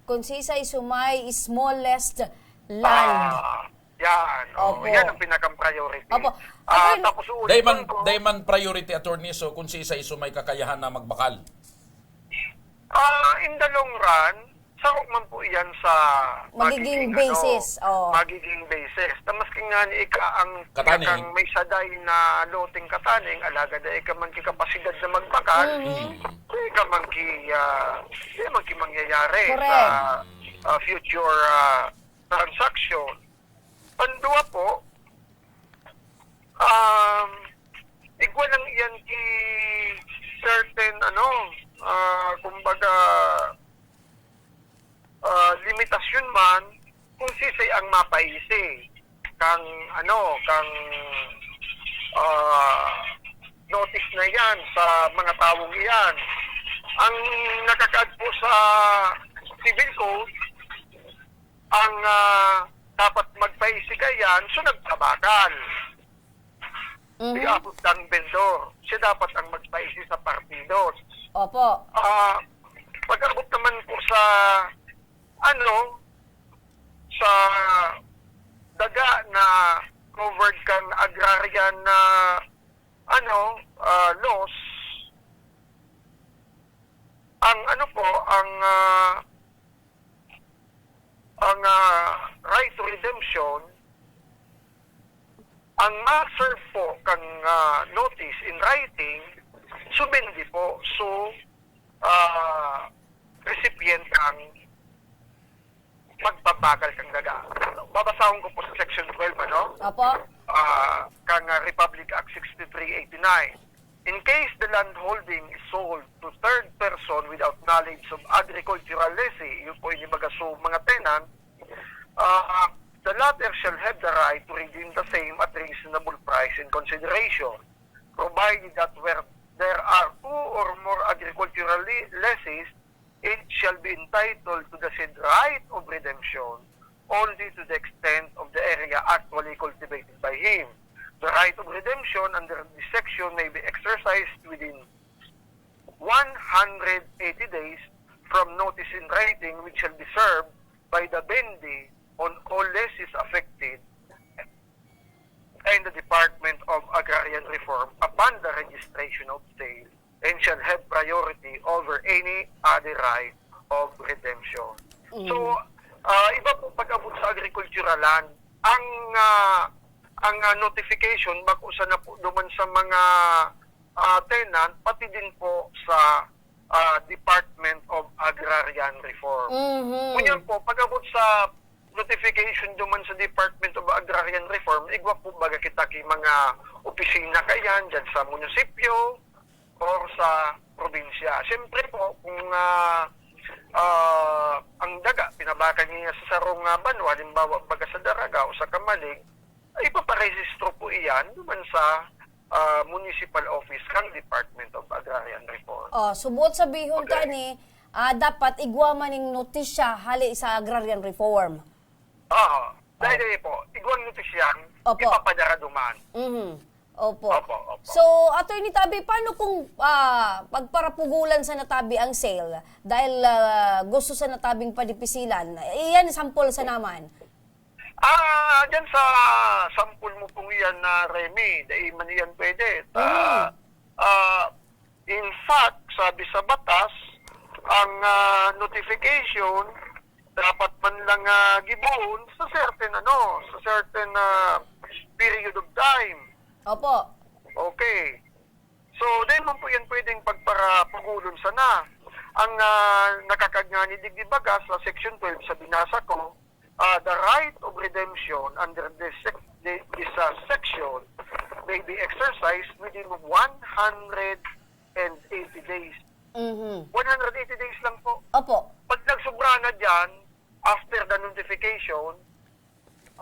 Kung sisay sumay smallest land. Ah, yan. Oh, opo. Yan ang pinakang priority. Opo. Ah, attorney, tapos ulit dai man, ko, dai man priority, attorney, so kung sisay sumay kakayahan na magbakal. Ah, in the long run, saro man po iyan sa magiging, magiging, ano, basis, oh, magiging basis. Na maski nga ni ika ang, kataning, ika ang may saday na loteng kataning, alagad na ika man ki kapasidad na magbakal, mm, di ka man ki, ah, di man ki mangyayari, correct, sa, ah, future, ah, transaction. Pandua po, um, igwa lang iyan ki certain, ano, ah, kumbaga, ah, limitasyon man kung sisay ang mapaisi kang, ano, kang, ah, notice na iyan sa mga tawong iyan. Ang nakakaad po sa civil code, ang, ah, dapat magpaisi kaiyan, so nagpabakal. Mhm. Di abot ang vendor. Siya dapat ang magpaisi sa partidos. Opo. Ah, pag-abot naman po sa, ano, sa daga na covered kan agrarian na, ano, ah, laws, ang ano po, ang, ah, ang, ah, right to redemption, ang ma-serve po kang, ah, notice in writing, subindi po, so, ah, recipient ang pagpabakal kang daga. Babasahon ko po sa Section twelve, ano? Opo. Ah, kang, ah, Republic Act sixty-three eighty-nine. In case the landholding is sold to third person without knowledge of agricultural lessee, yun po yung mga, so, mga tenant, ah, the latter shall have the right to redeem the same at reasonable price and consideration, provided that where there are two or more agricultural le-, lessees, it shall be entitled to the said right of redemption only to the extent of the area actually cultivated by him. The right of redemption under this section may be exercised within one hundred eighty days from notice in writing, which shall be served by the vendee on all lessees affected and the Department of Agrarian Reform upon the registration of sale and shall have priority over any other right of redemption. Mm. So, ah, iba po pag-abot sa agricultural land. Ang, ah, ang, ah, notification, bako sana po duman sa mga, ah, tenant, pati din po sa, ah, Department of Agrarian Reform. Mhm. Ngunyan po, pag-abot sa notification duman sa Department of Agrarian Reform, igwa po baga kita ki mga opisina kayan, dyan sa munisipyo or sa probinsya. Siyempre po, kung ah, ah, ang daga, pinabakal niya sa sarong ah, banwa, halimbawa, baga sa Daraga o sa Camalig, ay ipaparehistro po iyan duman sa ah, municipal office kang Department of Agrarian Reform. Oh, subuot sabihon Okay. kani, ah, dapat igwa man ning notisya hali sa agrarian reform. Oo. Dahil oh. po, igwang notisyang Opo. ipapadara duman. Mhm. Opo. Opo, opo. So, Attorney Tabi, paano kung ah, pagparapugulan sa natabi ang sale dahil ah, gusto sa natabing padipisilan? Iyan, sampol sa naman. Ah, dyan sa sampol mo pong iyan na Remy, dai man iyan pwede. Ah, ah, in fact, sabi sa batas, ang ah, notification dapat man lang ah, gibohon sa certain ano, sa certain ah, period of time. Opo. Okay. So, dahil man po yan pwedeng pagparapugulon sana. Ang ah, nakakagngani digdi baga sa Section twelve sa binasa ko, ah, the right of redemption under this, sec- the- this ah, section may be exercised within one hundred eighty days. Mhm. One hundred eighty days lang po. Opo. Pag nagsubra na dyan, after the notification,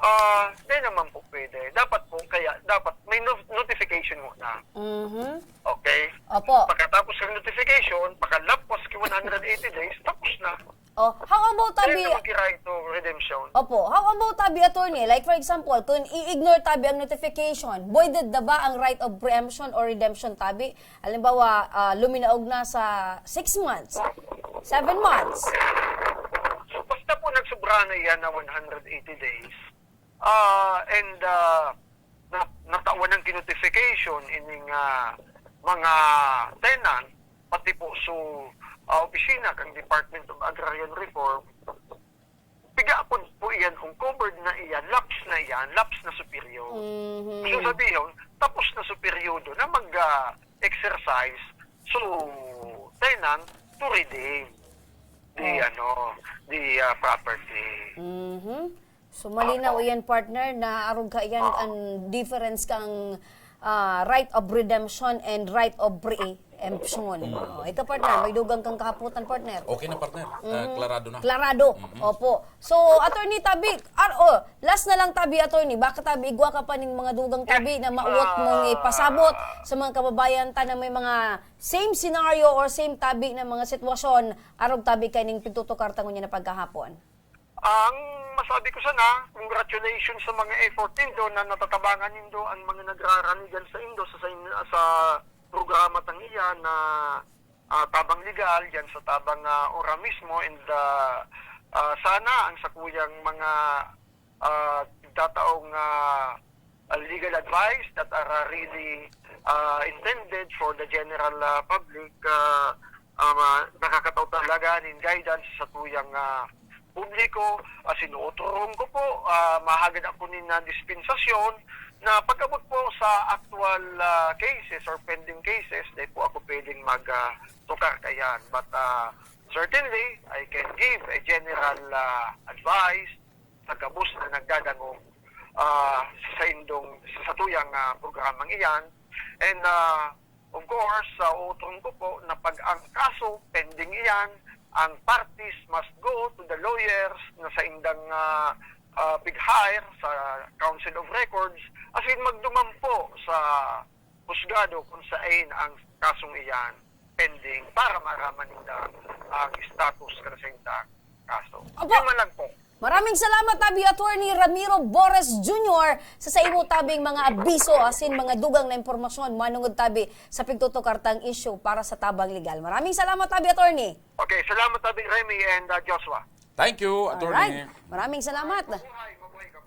ah, di naman po pwede. Dapat po, kaya dapat may no- notification muna. Mhm. Okay? Opo. Pagkatapos ng notification, pagkalapos ki one hundred eighty days, tapos na. Oh, how about tabi? Then, right to redemption. Opo. How about tabi, attorney? Like for example, kung i-ignore tabi ang notification, voided na ba ang right of preemption or redemption tabi? Halimbawa, ah, luminaog na sa six months, seven months. So, basta po nagsubra na yan na one hundred eighty days, ah, and ah, na, natawan ng notification ining ah, mga tenant, pati po sa ah, opisina kang Department of Agrarian Reform, piga po, po iyan kung covered na iyan, lapse na iyan, lapse na superior. Mhm. So sabihon, tapos na sa peryodo na mag-exercise, so tenant to redeem the ano, the ah, property. Mhm. So malinaw iyan, partner, na arog ka iyan ang difference kang ah, right of redemption and right of preemption. Oh, ikaw, partner, may dugang kang kahapotan, partner. Okay na, partner. Ah, klarado na. Klarado. Opo. So, Attorney Tabi, ar- oh, last na lang, Tabi, Attorney, baka, Tabi, igwa ka pa ning mga dugang, Tabi, na mauot mong ipasabot sa mga kababayan ta na may mga same scenario or same, Tabi, na mga sitwasyon, arog, Tabi, kaining pigtutukar ta ngunyan na pagkahapon. Ang masabi ko sana, congratulations sa mga effort nindo na natatabangan nindo ang mga nagraranigan sa indo sa, sa, sa programa tang iyan na ah, tabang legal diyan sa tabang ah, ora mismo, and ah, ah, sana ang sakuyang mga ah, tataong ah, ah, legal advice that are ah, really ah, intended for the general ah, public ah, ah, ma- nakakataw talaga nin guidance sa tuyang ah, publiko, asin otorong ko po, ah, mahagad ako nin ah, dispensasyon na pag-abot po sa actual ah, cases or pending cases, di po ako pwedeng mag ah, tukar kayan. But ah, certainly, I can give a general ah, advice sa gabos na nagdadangog ah, sa indong sa tuyang ah, programang iyan. And ah, of course, sa utrong ko po na pag ang kaso pending iyan, ang parties must go to the lawyers na sa indang ah, ah, pig-hire sa Council of Records, as in magduman po sa husgado kung saan ang kasong iyan pending para maraman ninda ang status kan sa indang kaso. Opo. Yun man lang po. Maraming salamat, Tabi, Attorney Ramiro Bores Junior, sa, sa imo tabing mga abiso asin mga dugang na impormasyon manungod, Tabi, sa pigtutukar tang issue para sa tabang legal. Maraming salamat, Tabi, Attorney. Okay, salamat Tabi Remy and uh, Joshua. Thank you, Attorney. Alright. Maraming salamat.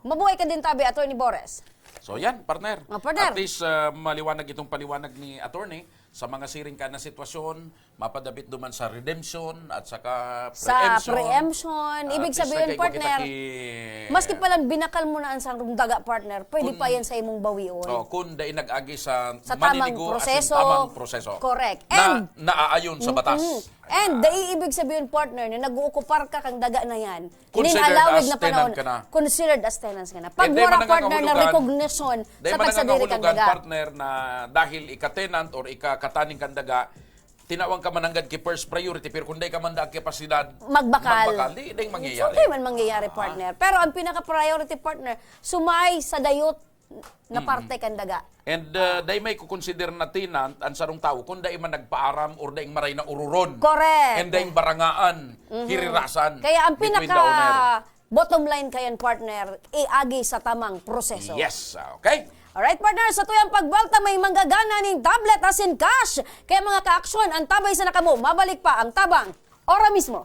Mabuhay ka din, Tabi, Attorney Bores. So yan, partner. Oh, partner. At least uh, maliwanag itong paliwanag ni Attorney. sa mga siring ka na sitwasyon, mapadapit duman sa redemption at saka Sa preemption. preemption. Ah, Ibig at least sabihin, nagkaigwa kita partner, ki- maski palan binakal mo na ang sarong daga, partner, pwede Kun- pa yan sa imong bawion. Oh, kun dai nag-agi sa Sa tamang maninigo, as in proseso. tamang proseso. Correct. Na And naayon sa batas. Mm-mm. And dai ibig sabihin, partner, na nag-ookupar ka kang daga na yan. Considered Nin alawig as na tenant panahon, ka na. considered as tenants ka na. Pag And dai wala, man partner, na nangangahulugan, recognition dai sa man pagsadiri kang nangangahulugan, daga. partner, na dahil ika-tenant or ika-kataning kang daga, tinawag ka man nanggad ki first priority, pero kung dai ka man daag kapasidad Magbakal. magbakal, di, di mangyayari. Hindi man mangyayari, Ah. partner. Pero ang pinaka-priority, partner, sumay sa dayot na Mm. parte kan daga. And, uh, dai may kukonsider na tenant an sarong tawo kung dai man nagpaaram or daing maray na ururon. Correct. And daing barangaan, Mhm. hirirasan Kaya ang between the pinaka owner. bottom line kayan, partner, iagi sa tamang proseso. Yes, okay. Alright, partner, sa tuyang pagbuwelta, may manggagana ning tablet asin cash. Kaya, mga ka-aksyon, antabay sana kamo. Mabalik pa ang Tabang, ora mismo.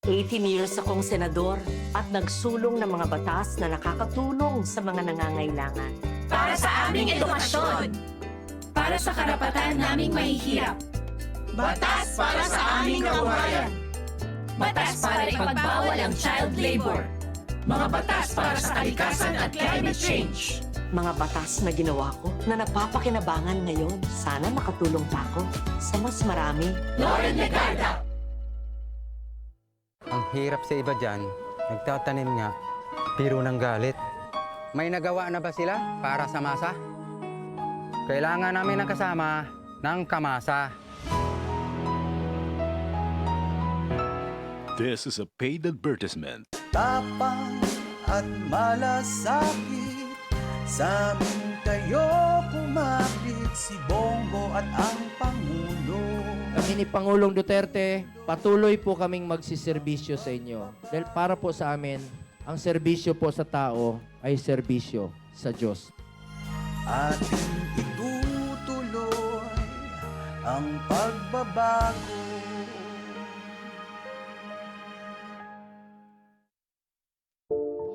Eighteen years akong senador at nagsulong ng mga batas na nakakatulong sa mga nangangailangan. Para sa aming edukasyon. Para sa karapatan naming mahihirap. Batas para sa aming kabuhayan. Batas para ipagbawal ang child labor. Mga batas para sa kalikasan at climate change. Mga batas na ginawa ko na napapakinabangan ngayon. Sana makatulong pa ako sa mas marami. Loren Legarda. Ang hirap sa iba diyan, nagtatanim nga, pero nanggalit. May nagawa na ba sila para sa masa? Kailangan namin ng kasama ng kamasa. This is a paid advertisement. Tapang at malasakit, sa amin kayo kumapit, si Bongo at ang Pangulo. Kami ni Pangulong Duterte, patuloy po kaming magsiserbisyo sa inyo. Dahil para po sa amin, ang serbisyo po sa tao ay serbisyo sa Diyos. Ating itutuloy ang pagbabago.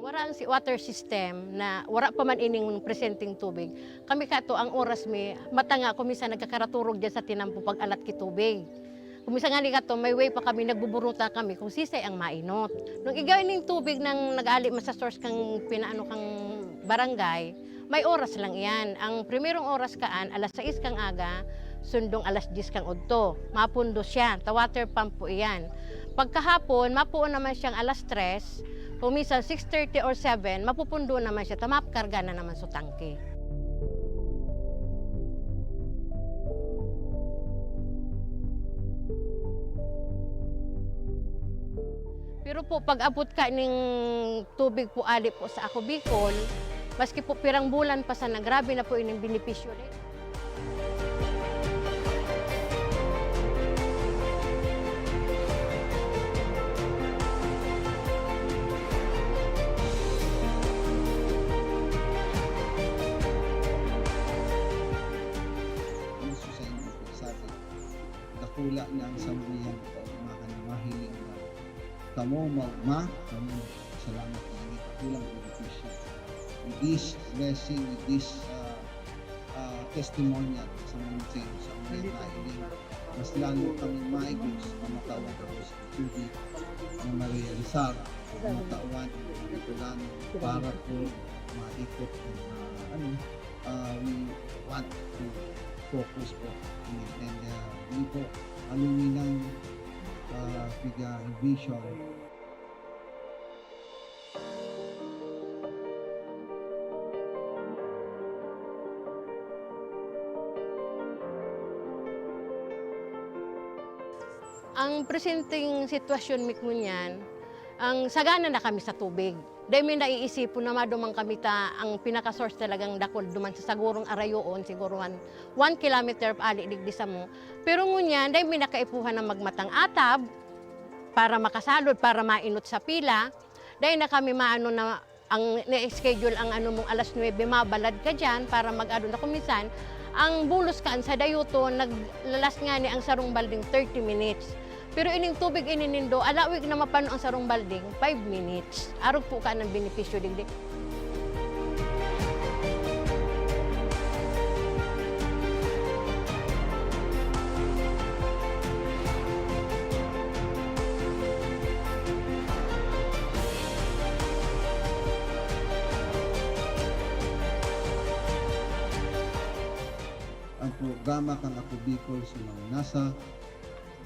Wara ang si-, water system na wara pa man ining presenteng tubig. Kami kato, ang oras mi, mata nga, kung minsan nagkakaraturog diyan sa tinampo pag-alat ki tubig. Kung minsan ngani kato, may way pa kami, nagbuburuta kami kung sisay ang mainot. Nung igwa ning tubig nang nag-ali man sa source kang pinaano kang barangay, may oras lang iyan. Ang primerong oras kaan, alas sais kang aga, sundong alas dyes kang udto. Mapundo siya, ta water pump po iyan. Pagkahapon, mapuon naman siyang alas tres, kung minsan six thirty or seven, mapupundo naman siya, ta makarga na naman sa tangke. Pero po, pag-abot ka ning tubig po, ali po sa Ako Bicol, maski po pirang bulan pa sana, grabe na po ining benepisyo din. Ang susa yung sabi, dakula na ang sambihan ko, mga mahiling na kamo, ma-, ma-, kamo, salamat na ini, dakula ang benepisyo. With this blessing, with this, uh, uh, testimonial sa mga, sa mga nailing, mas lalo kami maigos, mamatawag ako sa tubig na marealisar, matawan, ito lang para po maikot ang, uh, ano, uh, we want to focus po. And, uh, hindi po aluminang, uh, piga vision. Ang presenteng sitwasyon mi ngunyan, ang sagana na kami sa tubig. Dai mi naiisipon na maduman kami ta ang pinaka-source talagang dakul duman sa sagurong arayoon, siguro one, one kilometer pa ali digdi samo. Pero ngunyan, dai mi na kaipuhan na magmatang atab para makasalod, para mainot sa pila. Dai na kami maano na ang na-schedule ang ano mong alas nuebe, mabalad ka diyan para mag-ano na. Kung minsan, ang bulos kaan sa dayuton, naglalas ngani ang sarong balding thirty minutes. Pero ining tubig ini nindo, alawig na mapano ang sarong balding, five minutes. Arog po ka ng benepisyo digdi. Programa kan Ako Bicol sa mga nasa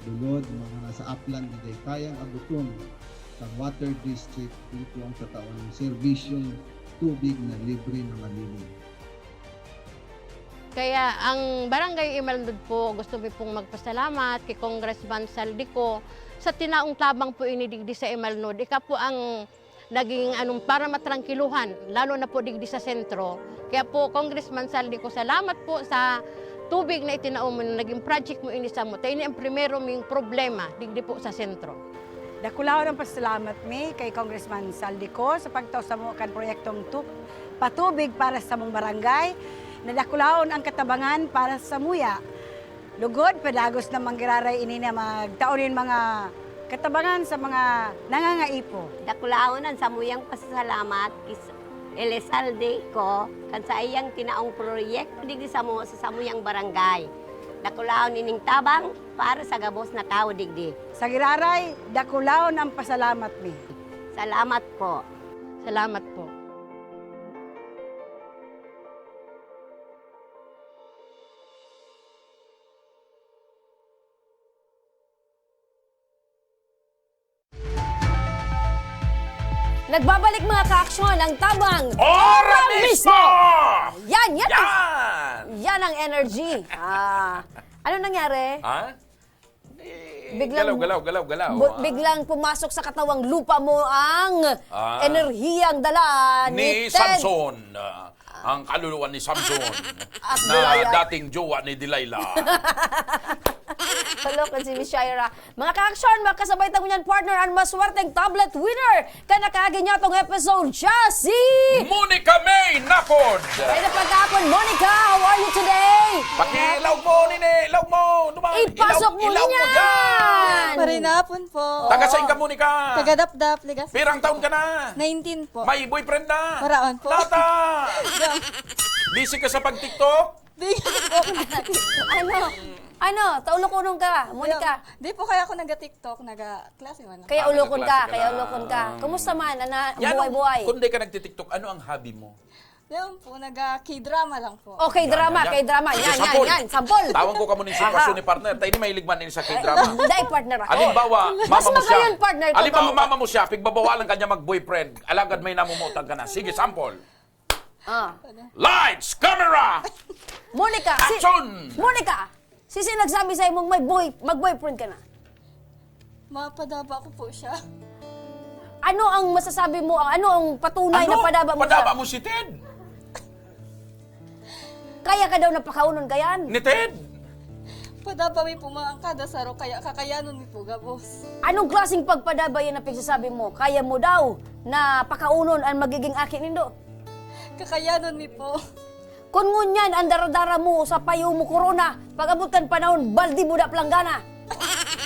lulod, mga nasa Aplan, di kayang abuton kan water district, ito ang tatawan ng serbisyong tubig na libre na malinis. Kaya ang Barangay Imalnod po, gusto mi pong magpasalamat kay Congressman Zaldy Co sa tinaong tabang po ini digdi sa Imalnod. Ika po ang naging anong, para matrangkiluhan, lalo na po digdi sa sentro. Kaya po, Congressman Zaldy Co, salamat po sa tubig na itinao mo, na naging project mo ini samo. Ta ini ang primero ming problema digdi po sa sentro. Dakulaon ang pasalamat mi kay Congressman Zaldy Co sa pagtao samo kan proyektong tu-, patubig para sa samong barangay. Nadakulaon ang katabangan para sa muya. Lugod, padagos na manggiraray ini na magtao nin mga katabangan sa mga nangangaipo. Dakulaon an samuyang pasasalamat ki Elizalde Co kan saiyang tinaong proyekto digdi samo sa samuyang barangay. Dakulaon ining tabang para sa gabos na tawo digdi. Sa giraray, dakulaon ang pasalamat mi. Salamat po. Salamat po. Nagbabalik, mga kaaksyon, ang tabang Ora Mismo! Yan, yan ang, Yan! yan ang energy. Ah, ano nangyari? Ha? Eh, Biglang galaw, galaw, galaw, galaw. bu-, Ah. biglang pumasok sa katawang lupa mo ang Ah. enerhiyang dala ni Ni Ted. Samson. Ah, ang kaluluwa ni Samson At na Delilah. dating jowa ni Delilah. Hello, kan si Miss Shaira. Mga kaaksyon, makasabay ta ngunyan, partner, ang maswerteng tablet winner kan nakaagi niya tong episode, siya si Monica May Napod. May napagkapon, Monica, how are you today? Pakilaw mo, nini, ilaw mo. Dumang, Ipasok ilaw, mo ilaw mo niyan. dyan. Marinapon po. Taga saan ka, Monica? Taga Dapdap, Legazpi. Pirang taon ka na? Nineteen po. May boyfriend na? Waraon po. Lata! Busy ka sa pag-TikTok? Di po ako nag-TikTok. Ano? Ano? Taulokonon ka, Monica? Di po kaya ako nag-TikTok, nag-klase man lang. Kaya Ah, ulokon ka, nagkaklase ka kaya lang. ulokon ka. Kumusta man, ana, Yan ang buhay-buhay? Kung di ka nagti-TikTok, ano ang hobby mo? Yan po, nag-K-drama lang po. Oh, K-drama, Yan, yan, yan. K-drama. Sige, Yan, yan, sampol. yan. Sampol. Tawan ko kamo ning sitwasyon Aha. ni partner. Tayo ni mahilig man ini sa K-drama. Hindi, partner ako. Halimbawa, Mas mama mo siya. magayon, partner, Halimbawa, totoo. mama mo siya, pigbabawalan ka niya mag-boyfriend. Alagad may namumutang ka na. Sige, sampol. Ah. Lights, camera! Monica, si Action! Monica, sisi nagsabi sa imong may boy-, mag-boyfriend ka na? Mapadaba ko po siya. Ano ang masasabi mo? Ano ang patunay Ano? na padaba mo Padaba siya? mo si Ted? Kaya ka daw napakaunon kayan? Ni Ted? Padaba mi po, mga kada saro, kaya kakayanon mi po, gabos. Anong klaseng pagpadaba yan na pagsasabi mo? Kaya mo daw na pakaunon ang magiging aki nindo? Kakayanon mi po. Kun ngunyan, ang daradara mo sa payo mo, korona, pag-abot kan panahon, baldi mo da planggana.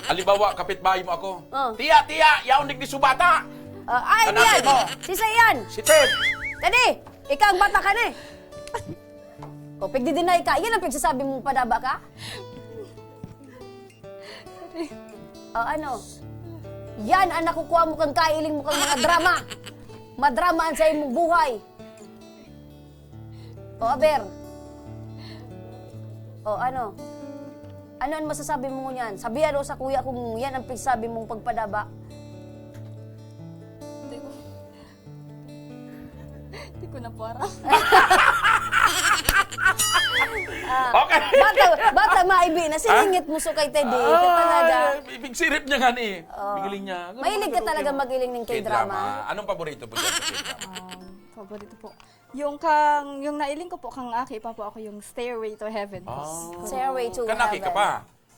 Halimbawa, kapitbahay mo ako. Oh. Tiya, tiya, yaon digdi subata. Ah, ay, Hanapin yan. mo. Si Sayan. Si Ted. Tadi, ikaw ang bata ka ni. O, pigdi-deny ka. Yan ang pagsasabi mong padaba ka? O, ano? Yan ang nakukuha mo kang kailing mo kang mga drama. Madrama ang sa imong buhay. O, aber. O, ano? Ano ang masasabi mo ngunyan? Sabihan o sa kuya kung yan ang pagsabi mong pagpadaba. Hindi ko, hindi ko na po aram. Ah, Okay. bata, bata maibi na, siningit mo so kay Teddy. Ito talaga. Ay, ibig sirip niya nga ni. Oh. Bigiling niya. Ano Mahilig ka talaga mag-iling ng K-drama? Anong paborito po dyan sa K-drama? Um, paborito po. Yung kang, yung nailing ko po kang aki pa po ako yung Stairway to Heaven po. Ah. Stairway to Kanaki ka Heaven. pa?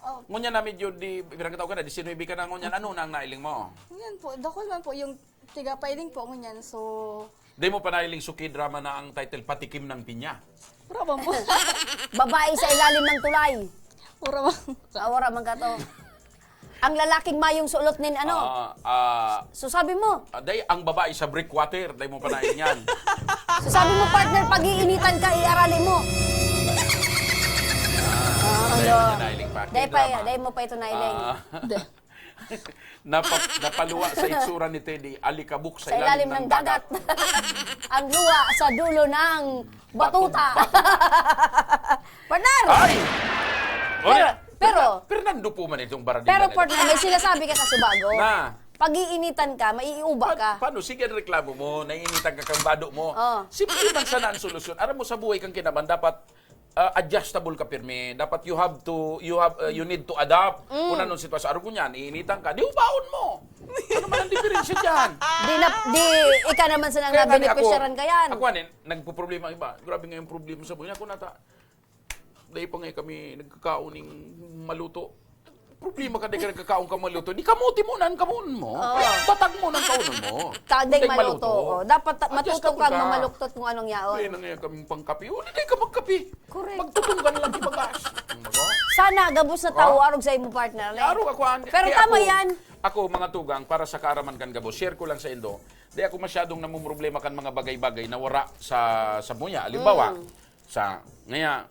Oh. Ngunyan na medyo di, pirang taon ka na, disinuybe ka na ngunyan. Ano na ang nailing mo? Ngunyan po, dakul man po yung tiga pailing po ngunyan. So, Di mo pa nailing suki drama na ang title, Patikim ng Pinya? Wala man po. Babae sa ilalim ng tulay. Wala man. Ah, wala man ka to. Ang lalaking mayong sulot nin ano? Ah, ah, So sabi mo, ah, day, ang babae sa breakwater, day mo pa na yan. So sabi mo, partner, pag-iinitan ka, iarali mo. Ah, Day ano? mo na nailing pa, Day pa, K-drama. day mo pa ito nailing. Ah, Hindi. napa-, napaluwa sa itsura ni Teddy, alikabok sa Sa ilalim ilalim ng ng dagat. dagat. Ang luwa sa dulo ng Batuta. Batuta. Partner! Ay! Pero, pero, Fernando po man itong Baradina Pero, na ito. Partner, may sinasabi ka kasubago. Na. Pag-iinitan ka, maiiuba Pa-, ka. Paano? Sige, ang reklamo mo, naiinitan ka kang bado mo. Oh. Simple man sana ang solusyon. Aram mo, sa buhay kang kinaban, dapat, ah, adjustable ka pirmi. Dapat you have to, you have, ah, you need to adapt. Mm. Kung anong sitwasyon. Aram ko niyan, iinitan ka, di ubaon mo. Ano man ang diferensya dyan? Di na, di, ika naman sa nang Kaya nga ni ako, nabenepisyaran ka yan. Ako, anin, nagpo-problema ang iba. Grabe nga yung problema sa buhay. Ako nata, dahil pa nga kami nagkakaon ning maluto. Problema ka, di ka nagkakaon ka maluto. Di kamote mo nan kamoon mo. Oo. Batag mo nan kaonon mo. Kung Tadeng di maluto. maluto. Oo. Dapat ta- Adjust matuto ako kang ka. mamaluktot kung anong yaon. Kaya na nga kaming pangkape. O, di ka magkape. Correct. Magtutong ka na lang di bagas. Ano ba? Sana gabos na tao Oh? arog sa imong partner, ne? Arog ako, an- Pero kaya tama ako, yan. Ako, mga tugang, para sa kaaraman kan gabos, share ko lang sa indo. Di ako masyadong namumroblema kan mga bagay-bagay na wara sa, sa muya. Halimbawa, Mm. sa, ngaya,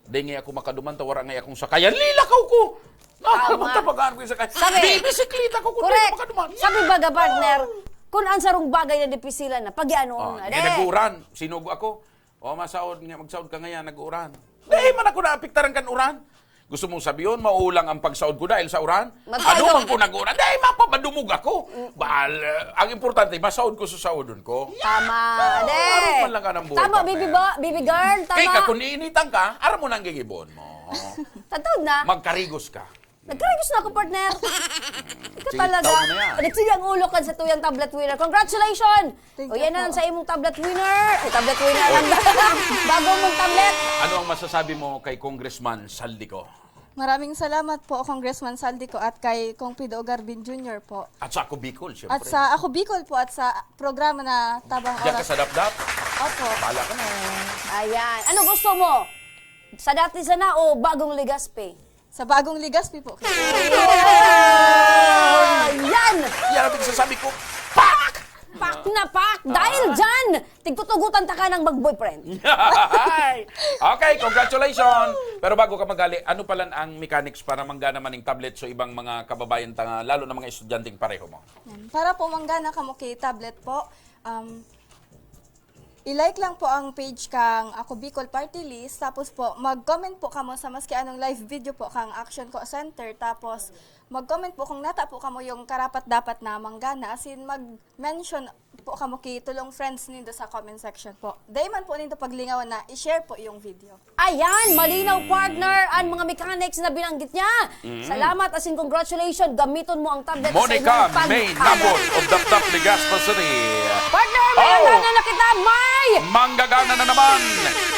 di ngaya ako makaduman, ta wara ngaya akong sakayan. Lilakaw ko! Tama. Nakakatapagaan ko yung sakay. Sabi, Bibisikleta ko kung di Correct. makaduman. Sabi baga, partner, kung ang sarong bagay na dipisilan na, pag-ianoon Oh, na, eh, de. nag-uuran. Sinugo ako. O, masaod nga, magsaod ka ngayon, nag-uuran. Di man ako naapektaran kan uran. Gusto mong sabihin, maulang ang pagsaod ko dahil sa uran? Magsaod. Ano man ko nag-uuran? Dahil mapamadumog ako. Mm. Bahal, eh, ang importante, masaod ko sa saodon ko. Tama, Oh, de. arog man lang ka ng buhay, Tama, partner. baby bo-, baby girl, tama. Kaya ka, kung niinitan ka, aram mo na ang gigibon mo. Tataw na. Magkarigos ka. Nagkarigos na ako, partner. Ika Sige, talaga. tao mo na yan. Nagsigang ulo ka sa tuyang tablet winner. Congratulations! Thank O, you yan na po. sa imong tablet winner. Ay, tablet winner. Oy. Bago mong tablet. Ano ang masasabi mo kay Congressman Saldico? Maraming salamat po, Congressman Saldico, at kay Kong Pido Garbin Junior po. At sa Ako Bicol, siyempre. At sa Ako Bicol po, at sa programa na Tabang Diyan ka Oras. sa Dapdap? Opo. Bahala ka na. Ayan. Ano gusto mo? Sa dati sana o bagong Legazpi? Sa bagong Legazpi po. Ayan! Yan ang pinagsasabi ko. Pak! Pak na pak! Dahil Ah. dyan, tigtutugutan ta ka ng mag-boyfriend. Ay! Okay, congratulations! Pero bago ka magali, ano palan ang mechanics para manggana man ning tablet sa ibang mga kababayan ta, lalo na mga estudyanteng pareho mo? Yan. Para po manggana kamo ki tablet po, um, i-like lang po ang page kang Ako Bicol Party List, tapos po, mag-comment po kamo sa maski anong live video po kang Action Co Center, tapos mag-comment po kung nata po kamo yung karapat-dapat na manggana, as in, mag-mention po kamo ki tulong friends nindo sa comment section po. Dai man po nindo paglingawan na i-share po yung video. Ayan, malinaw, partner, ang mga mechanics na binanggit niya. Mm. Salamat, as in, congratulations. Gamiton mo ang tablet sa Monica inyong pag- May Nabon of Dapdap, Legazpi City. Partner, may Oh! nagana na kita, may! Manggagana na naman.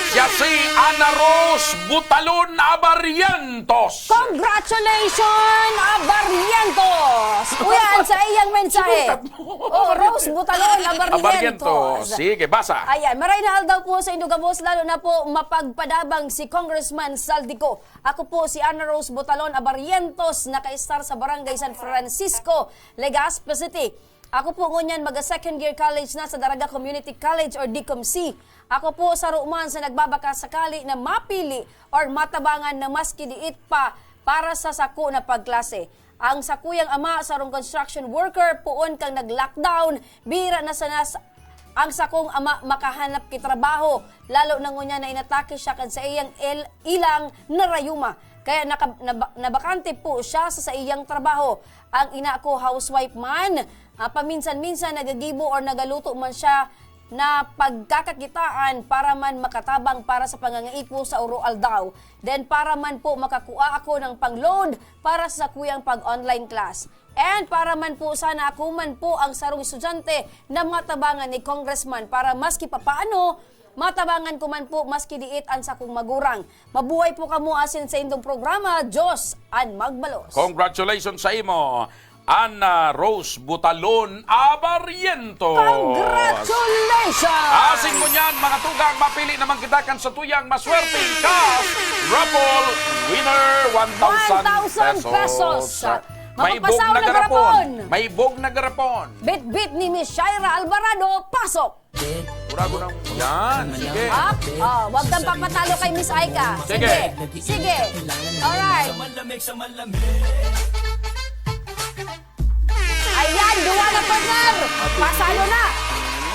Siya si Ana Rose Butalon Abarientos. Congratulations, Abarientos! Uyan, sa iyang mensahe. Sinukat mo. Oh, Rose Butalon Abarientos. Abarientos. Sige, basa. Ayan, maray na aldaw po sa indo gabos, lalo na po mapagpadabang si Congressman Saldico. Ako po si Ana Rose Botalon Abarientos, nakaistar sa Barangay San Francisco, Legazpi City. Ako po ngunyan maga second year college na sa Daraga Community College or DCOMC. Ako po saro man sa nagbabaka sakali na mapili or matabangan na maski diit pa para sa sako na pagklase. Ang sakuyang ama, sarong construction worker, poon kang nag-lockdown, bira na sana s-, ang sakong ama makahanap ki trabaho, lalo na ngunyan na inatake siya kan saiyang el-, ilang na rayuma. Kaya naka-, naba-, nabakante po siya sa saiyang trabaho. Ang ina ko, housewife man, ah, paminsan-minsan nagagibo or nagaluto man siya na pagkakakitaan para man makatabang para sa pangangaipo sa oro-aldaw. Then para man po makakua ako ng pang-load para sa sakuyang pag-online class. And para man po sana ako man po ang sarong estudyante na matabangan ni Congressman para maski papaano, matabangan ko man po maski diit ang sakong magurang. Mabuhay po kamo asin sa indong programa, Diyos an magbalos. Congratulations sa imo, Ana Rose Butalon Abarientos. Congratulations! Asin mo niyan, mga tugang, mapili naman kita kan sa tuyang maswerteng cash raffle winner, one thousand pesos. One thousand pesos. May bog Mapapasaw na na garapon. garapon. May bog na garapon. Bitbit ni Miss Shaira Alvarado, pasok! Murago ng yan. Sige. Up. Oh, wag kang papatalo kay Miss Aika. Sige. Sige. Sige. Alright. Ayan, duwa na, partner. Pasalo na.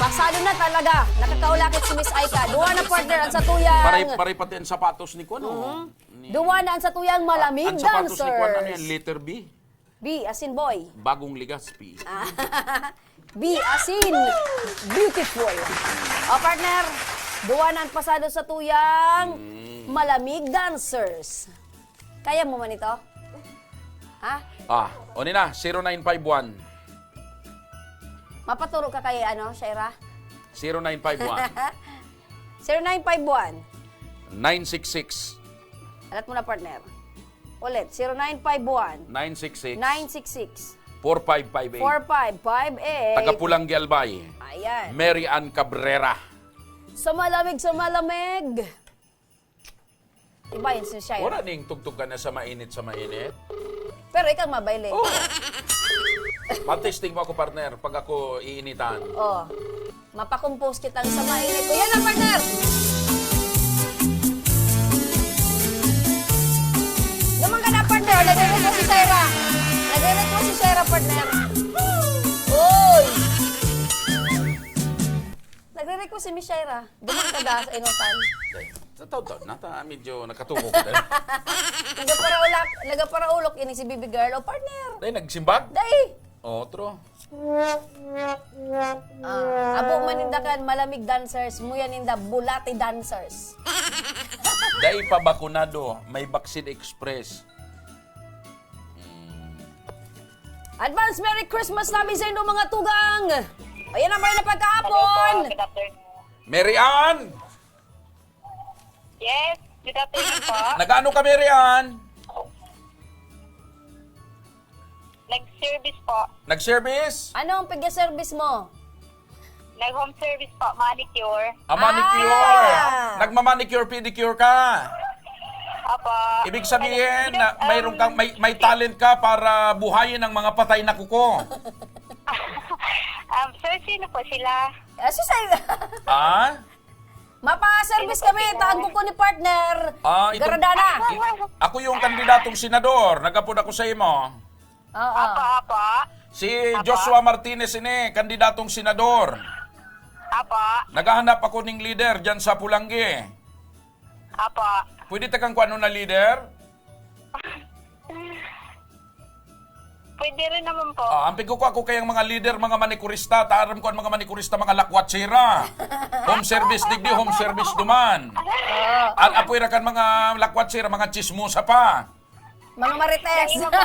Pasalo na talaga. Nakakaulakit si Miss Aika. Duwa na, partner, ang sa tuyang. Paray, paray pati ang sapatos ni Kuan, oh. Mhm. Ni Duwa na ang satuyang malamig dancers. Ang sapatos ni Kwan, ano yan? Letter B? B as in boy. Bagong Legazpi. Ah, B as in beautiful. O, partner, duwa na ang pasado satuyang malamig dancers. Kaya mo man ito? Ha? Ah, o ni na, zero nine five one. Mapaturo ka kay, ano, Shaira? Zero nine five one. Zero nine five one. Nine six six. Alat mo na, partner. Ulit, zero nine five one. Nine six six. Nine six six. Four five five eight. Four five five eight. Taga Pulanggi, Albay. Ayan. Mary Ann Cabrera. Sa malamig, sa malamig. Iba yun si Shaira. Wala ning tugtog ka na sa mainit, sa mainit. Pero ikaw mabayle. Oh. Mag-testing mo ako, partner, pag ako iinitan. Oh. Mapakompose kitang sa mainit. O, yan na, partner! Naman ka na, partner. Nagre-request si Shaira. Nagre-request si Shaira, partner. Uy! Nagre-request si Miss Shaira. Duman ka da sa inutan. Sa taon-taon na, ta, medyo nakatuko ko din. Nagaparaulak, nagaparaulok ini si Baby Girl. O, partner. Dahil nagsimbag? Dahil. Otro. Ah, abo man ninda kan malamig dancers, muya ninda bulati dancers. Dai pa bakunado, may Vaccine Express. Mm. Advance Merry Christmas namin sa inyo, mga tugang! Ayan ang may na pagkahapon! Hello po, good afternoon. Mary Ann! Yes, good afternoon po. Nag-ano ka, Mary Ann? Nag-service po. Nag-service? Ano ang pag-service mo? Nag-home service po, manicure. Ah, manicure. Ah. Nagma-manicure, pedicure ka. Apo. Ibig sabihin Ano, na um, mayroon kang, may, may talent ka para buhayin ang mga patay na kuko. Um, sir, sino po sila? Ah, si Sir. Ah? Mapa-service Sino po kami, sila? Taan ko ko ni partner. Ah, itong, Garadana. i-, ako yung kandidatong senador. Nag-apod ako sa imo. Oo. Apo, apo. Si Apo. Joshua Martinez ini, kandidatong senador. Apo. Naghahanap ako ning leader dyan sa Pulanggi. Apo. Pwede ta kang kuan na leader? Pwede rin naman po. Ah, ang pigkukwa ko kayang mga leader, mga manikurista. Ta, aram ko ang mga manikurista, mga lakwatsira. Home service digdi, home service duman. Oo. At apoy ra kan mga lakwatsira, mga chismosa pa. Mga marites. Dahil nga po.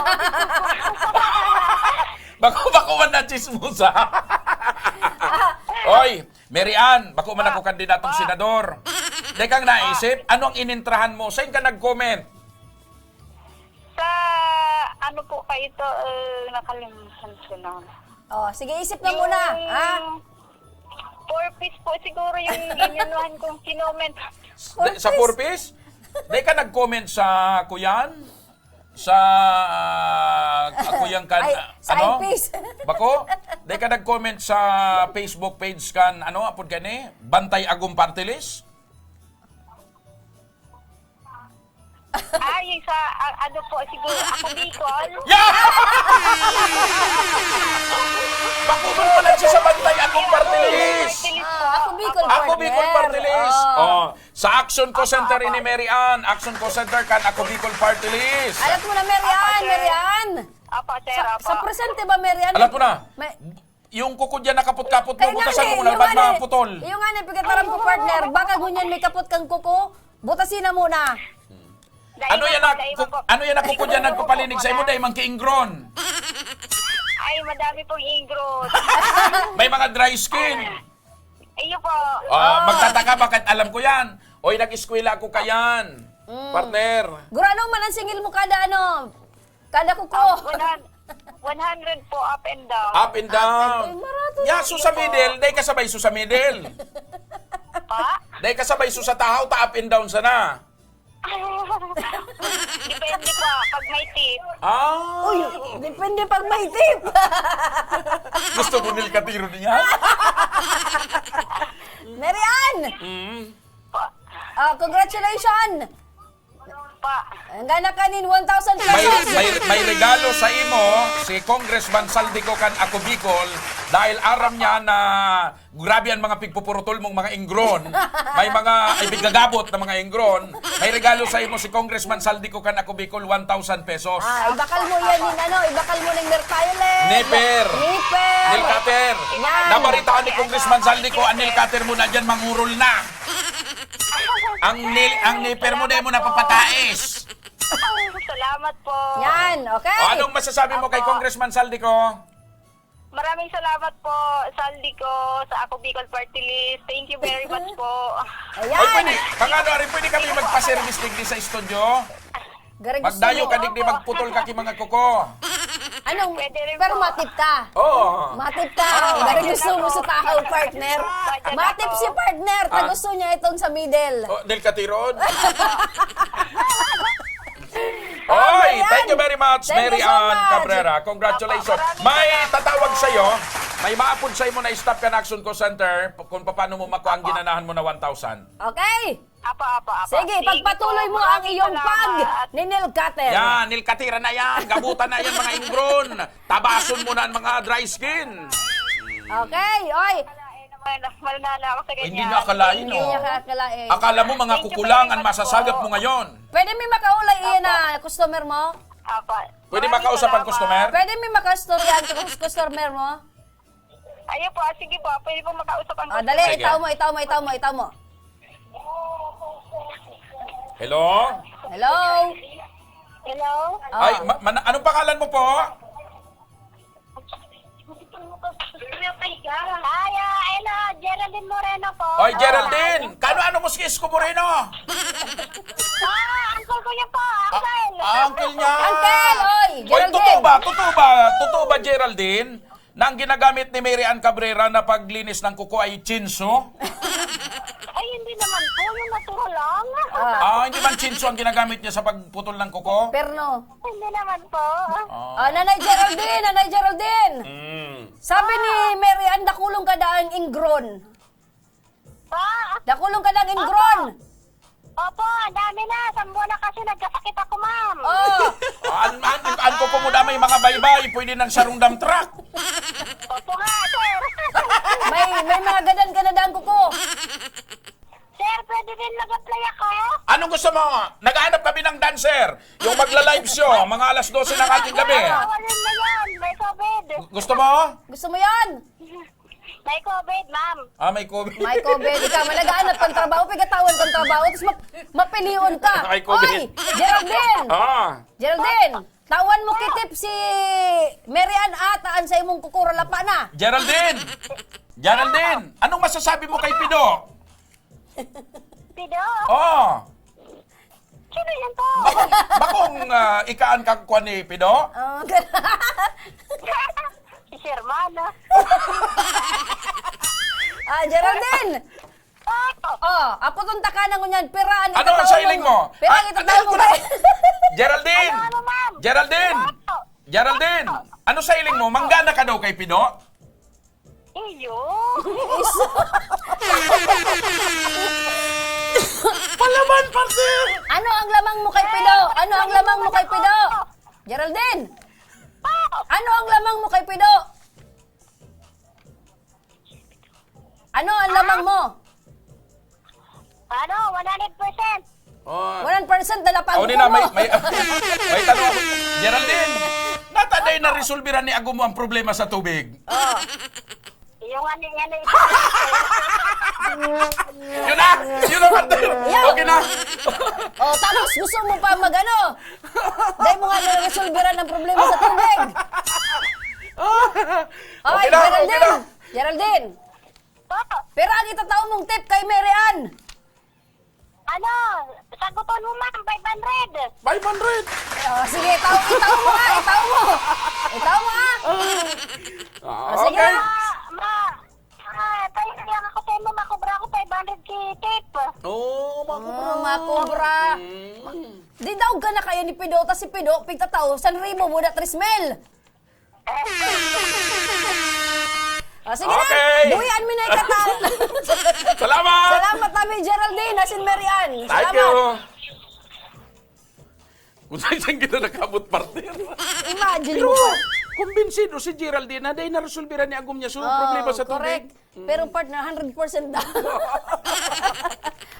Bako, bako man na chismosa. Oy, Mary Ann, bako man Ah. ako kandidatong Ah. senador. Dekang naisip, ano ang inintrahan mo? Saan ka nag-comment? Sa, ano po kayo to, eh, nakalimutan ko na. Oh, sige, isip na Yung muna, ha? Four Ps po siguro yung inunahan kong kinoment. Four Ps? Sa Four Ps? Di ka nag-comment sa kuyan? Sa, ah, kuyan kan, Ay, ah, sa ano? Eyepiece. Bako? Di ka nag-comment sa Facebook page kan, ano, apod ka ni? Bantay Agom Party List? Ah, yung sa, ah, ano po, siguro, Ako Bicol. Yeah! Bako man pala siya sa Bantay Agom Party List. Party List po. Ah, Ako Bicol Ako Bicol Partner. Party List. Oh. Oh. Sa Action Call Center Apa, apa. ini, Mary Ann. Action Call Center kan Ako Bicol Party List. Alat mo na, Mary Apa, Ann, sir. Mary Ann. Apa, sir, Sa, apa. sa presente ba, Mary Ann? Alat mo na. May Yung kuko dyan nakapot-kapot mo, Kaya nga butasan mo ni, muna, yung baka nga ni, maputol. yung nga ni, pagkataram ko, partner, baka ngunyan may kapot kang kuko, butasin na muna. Dahil Ano na yan po, na, dahil na ku-, po. ano yan na kuko dyan nagpapalinig sa imo, dahil mang kiingron? Ay, madami pong ingron. May mga dry skin. Iyo po. Ah, Oo. magtataka, bakit alam ko yan? Oy, nag-eskwela ako kayan. Mm. Partner. Gurano man ang singil mo kada ano, kada kuko. Ah, one hundred, one hundred po, up and down. Up and down. Ay, marato Ya, na. su sa Iyo po. middle, dai ka sabay su sa middle. Pa? Dai ka sabay su sa tahaw, ta up and down sana. Depende po, pag may tip. Ah. Uy, depende pag may tip. Gusto mo nil katiro niya? Mary Ann! Mm. Ah, congratulations! pa. Ang gana kanin, one thousand pesos. May, may, may regalo sa imo si Congressman Zaldy Co kan Ako Bicol dahil aram niya na grabe ang mga pigpupurutol mong mga ingron. May mga ipigagabot na mga ingron. May regalo sa imo si Congressman Zaldy Co kan Ako Bicol, one thousand pesos. Ah, ibakal mo yan nin ano, ibakal mo ning Mertile. Nipper. Nipper. Nail cutter. Yan. Nabaritaan ni Congressman Zaldy Co, ang nail cutter mo na dyan, mangurol na. Ang nail, ang nipper mo, di mo napapatais. Salamat po. Yan, okay. O, anong masasabi mo kay Opo. Congressman Zaldy Co? Maraming salamat po, Zaldy Co, sa Ako Bicol Party List. Thank you very much po. Ayan. Ay, pwede, pag ano, Ari, pwede kami magpa-service digdi sa studio? Gari gusto Magdayo mo. ka digdi, magputol ka ki mga kuko. Anong, Pwede rin pero po. matip ka. Oo. Matip ka. Ah. Gari gusto mo sa tahaw, partner. Matip si partner. Ah. Tagusto niya itong sa middle. Oh, Del Catiron? Oy, Ayan. thank you very much, Thank you Mary so Ann much. Cabrera. Congratulations. Opo, maraming May salamat tatawag po. sa'yo. May maapod sa imo na staff kan Action Call Center kung paano mo makuha ang Opo. ginanahan mo na one thousand. Okay. Apo, apo, apo. Sige, Sige pagpatuloy po. mo ang Maraming iyong salamat. pag ni Neil Cutter. Yan, Neil Cutter na yan. Gabutan na yan, mga ingron. Tabason mo na ang mga dry skin. Okay, oy. Mal-, malala ako sa Hindi ganyan. niya akalain, Hindi oh. niya kakalain. Akala mo mga Thank you kukulangan very much masasagap po. mo ngayon. Pwede may makaulay iyan Opo. na customer mo? Apo. Pwede Maraming makausap ang salamat. customer? Pwede may makaistorya ang cus-, customer mo? Ayun po, ah, sige po. Pwede po makausap ang Ah, customer. dali, Sige. itaw mo, itaw mo, itaw mo, itaw mo. Hello? Hello? Hello? Oh. Ay, ma-, mana-, anong pangalan mo po? Ay, ah, hello, Geraldine Moreno po. Oy, Geraldine! Kano ano mo si Isko Moreno? Ah, uncle ko yun po, Ah, uncle. ah, uncle niya. Uncle, oy, Oy, Geraldine. totoo ba? Totoo ba? Totoo ba, Geraldine? Na ang ginagamit ni Mary Ann Cabrera na paglinis ng kuko ay chinso? Ay, hindi naman po. Yung natural lang. Ah. Ah, hindi man chinso ang ginagamit niya sa pagputol ng kuko? Perno. Hindi naman po. Ah. Ah, Nanay Geraldine, Nanay Geraldine. Mm. Sabi ni Ah. Mary Ann, dakulong ka daang ingron. Pa? Dakulong ka daang ingron. Opo. Opo, ang dami na. Isang buwan na kasi nagkasakit ako, ma'am. Oh. Ah, an, an, an kuko mo damay mga baybay, pwede nang sarong dump truck. Opo nga, sir. May, may mga gadan ka na daang kuko. Sir, pwede din mag-apply ako? Anong gusto mo? Naghahanap kami ng dancer. Yung magla-live show, mga alas dose ng ating gabi. Ah, bawal yun ngayon. May covid. Gusto mo? Gusto mo yan? May covid, ma'am. Ah, may covid. May covid. Ikaw, man, naghahanap kang trabaho, pigatawan kang trabaho, tapos map-, mapilion ka. May covid. Oy, Geraldine! Ah. Geraldine, tawan mo kitip si Mary Ann ata an sa imong kuko, ralapa na. Geraldine! Geraldine, anong masasabi mo kay Pido? Pido? Oo. Sino yan po? Bakong, bakong, ah, ikaan ka kwan ni Pido? Oh, si Sherman, ah. Ah, Geraldine! Oh. Oh, aputon ta ka na ngunyan. Pira ang Ano ang itataw sa hiling mo? mo? Pira ang Ah, itataw ano mo? ka na? Geraldine! Ano, ano, ma'am? Geraldine! Ano? Geraldine! Ano sa hiling mo? Manggana ka daw kay Pido? Iyo. Palaman, partner! Ano ang lamang mo kay Pido? Ano ang lamang mo kay Pido? Geraldine! Ano ang lamang mo kay Pido? Ano ang lamang mo? Ano? One hundred percent. Oh. One hundred percent na lapang Oh, ko nina, mo. may, may, may tanong ako. Geraldine, nataday na resolbiran ni Agumo ang problema sa tubig? Oh. Yung ano, yung ano, Yun na! Yun na, partner! Yeah. Okay na! Oh, tapos gusto mo pa mag-ano? Dahil mo nga na-resolveran ang problema sa tubig. Okay Oy, na, okay Geraldine! na. Geraldine! Po. Pero ang itatao mong tip kay Mary Ann? Ano, saguton mo, ma'am, five hundred. Five hundred. Oh, sige, itaw, itaw mo nga, itaw mo. Itaw mo, ah. Ah, Oh, sige okay. na. Ma, ma, ah, tayo lang ako sa'yo, makubra ako five hundred ki tip. Oh, makubra. Oh, makubra. Mm. Di daw ka na kayo ni Pido, tas si Pido, pigtatao, san ribo mo na tres mil. O, sige na. Okay. Buhian mi na ikatan. Salamat. Salamat, Mami Geraldine, asin Mary Ann. Thank Salamat. you. Kung saan saan kita nakabot, partner. Imagine Pero, mo, par. Kumbinsido si Geraldine na dahil naresolbira ni Agum niya so Oh, problema sa tubig. Correct. Pero partner, hundred percent daw.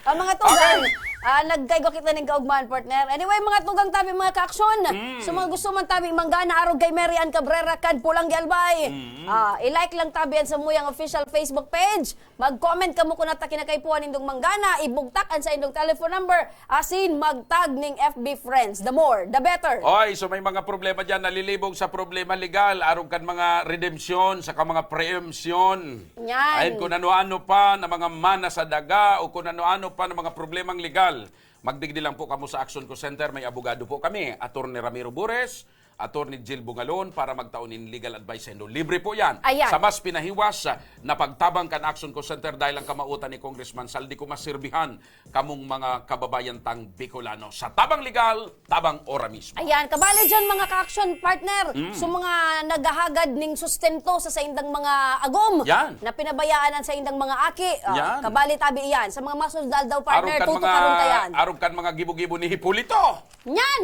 Ang mga tugang, Okay. ah, nagkaigwa kita ning kaugmahan, partner. Anyway, mga tugang tabi, mga kaaksyon, Mm. sa mga gusto man tabi manggana arog kay Mary Ann Cabrera kan Pulang Gialbay, Mm. ah, i-like lang tabi an samuyang official Facebook page. Mag-comment kamo kun ata kinakaipuhan nindong manggana, ibugtak an saindong telephone number, asin magtag ning F B friends. The more, the better. Oy, so may mga problema dyan, nalilibog sa problema legal, arog kan mga redemption, saka mga preemption. Yan. Ayon kung ano-ano pa na mga mana sa daga o kung ano-ano pa na mga problemang legal. Magdigdi lang po kamo sa Action Call Center. May abogado po kami, Attorney Ramiro Bures, Attorney Jill Bungalon, para magtao nin legal advice sa indo. Libre po yan. Ayan. Sa mas pinahiwas ah, na pagtabang kan Action Call Center dahil ang kamautan ni Congressman Saldi ko masirbihan kamong mga kababayan tang Bicolano. Sa Tabang Legal, tabang ora mismo. Ayan, kabali dyan mga ka-action partner, Mm. sa mga naghahagad ning sustento sa saindang mga agom Yan. na pinabayaan an saindang mga aki. Ah, Yan. kabali tabi iyan. Sa mga masunod na aldaw, partner, Arog kan mga, tutukaron ta yan. arog kan mga gibo-gibo ni Hipolito. Yan!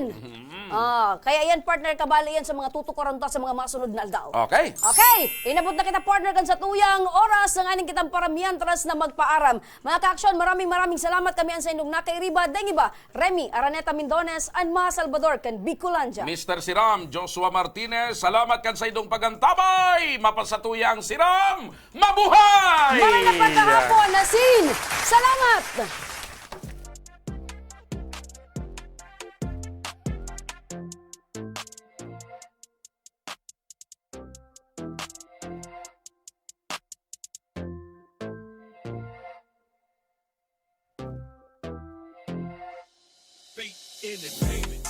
Ah, kaya yan, partner, kabali yan sa mga tutukaron ta sa mga masunod na aldaw. Okay. Okay, inabot na kita, partner, kan satuyang oras na nganing kitang para mientras na magpaaram. Mga ka-action, maraming maraming salamat kami an saindong nakairiba, deng iba, Remy Araneta Mindones, an mga Salvador kan Bicolandia. Mister Siram, Joshua Martinez, salamat kan saindong pagantabay. Mapasatuya ang Siram. Mabuhay! Maray na pagkahapon, asin! Salamat! Fate Entertainment.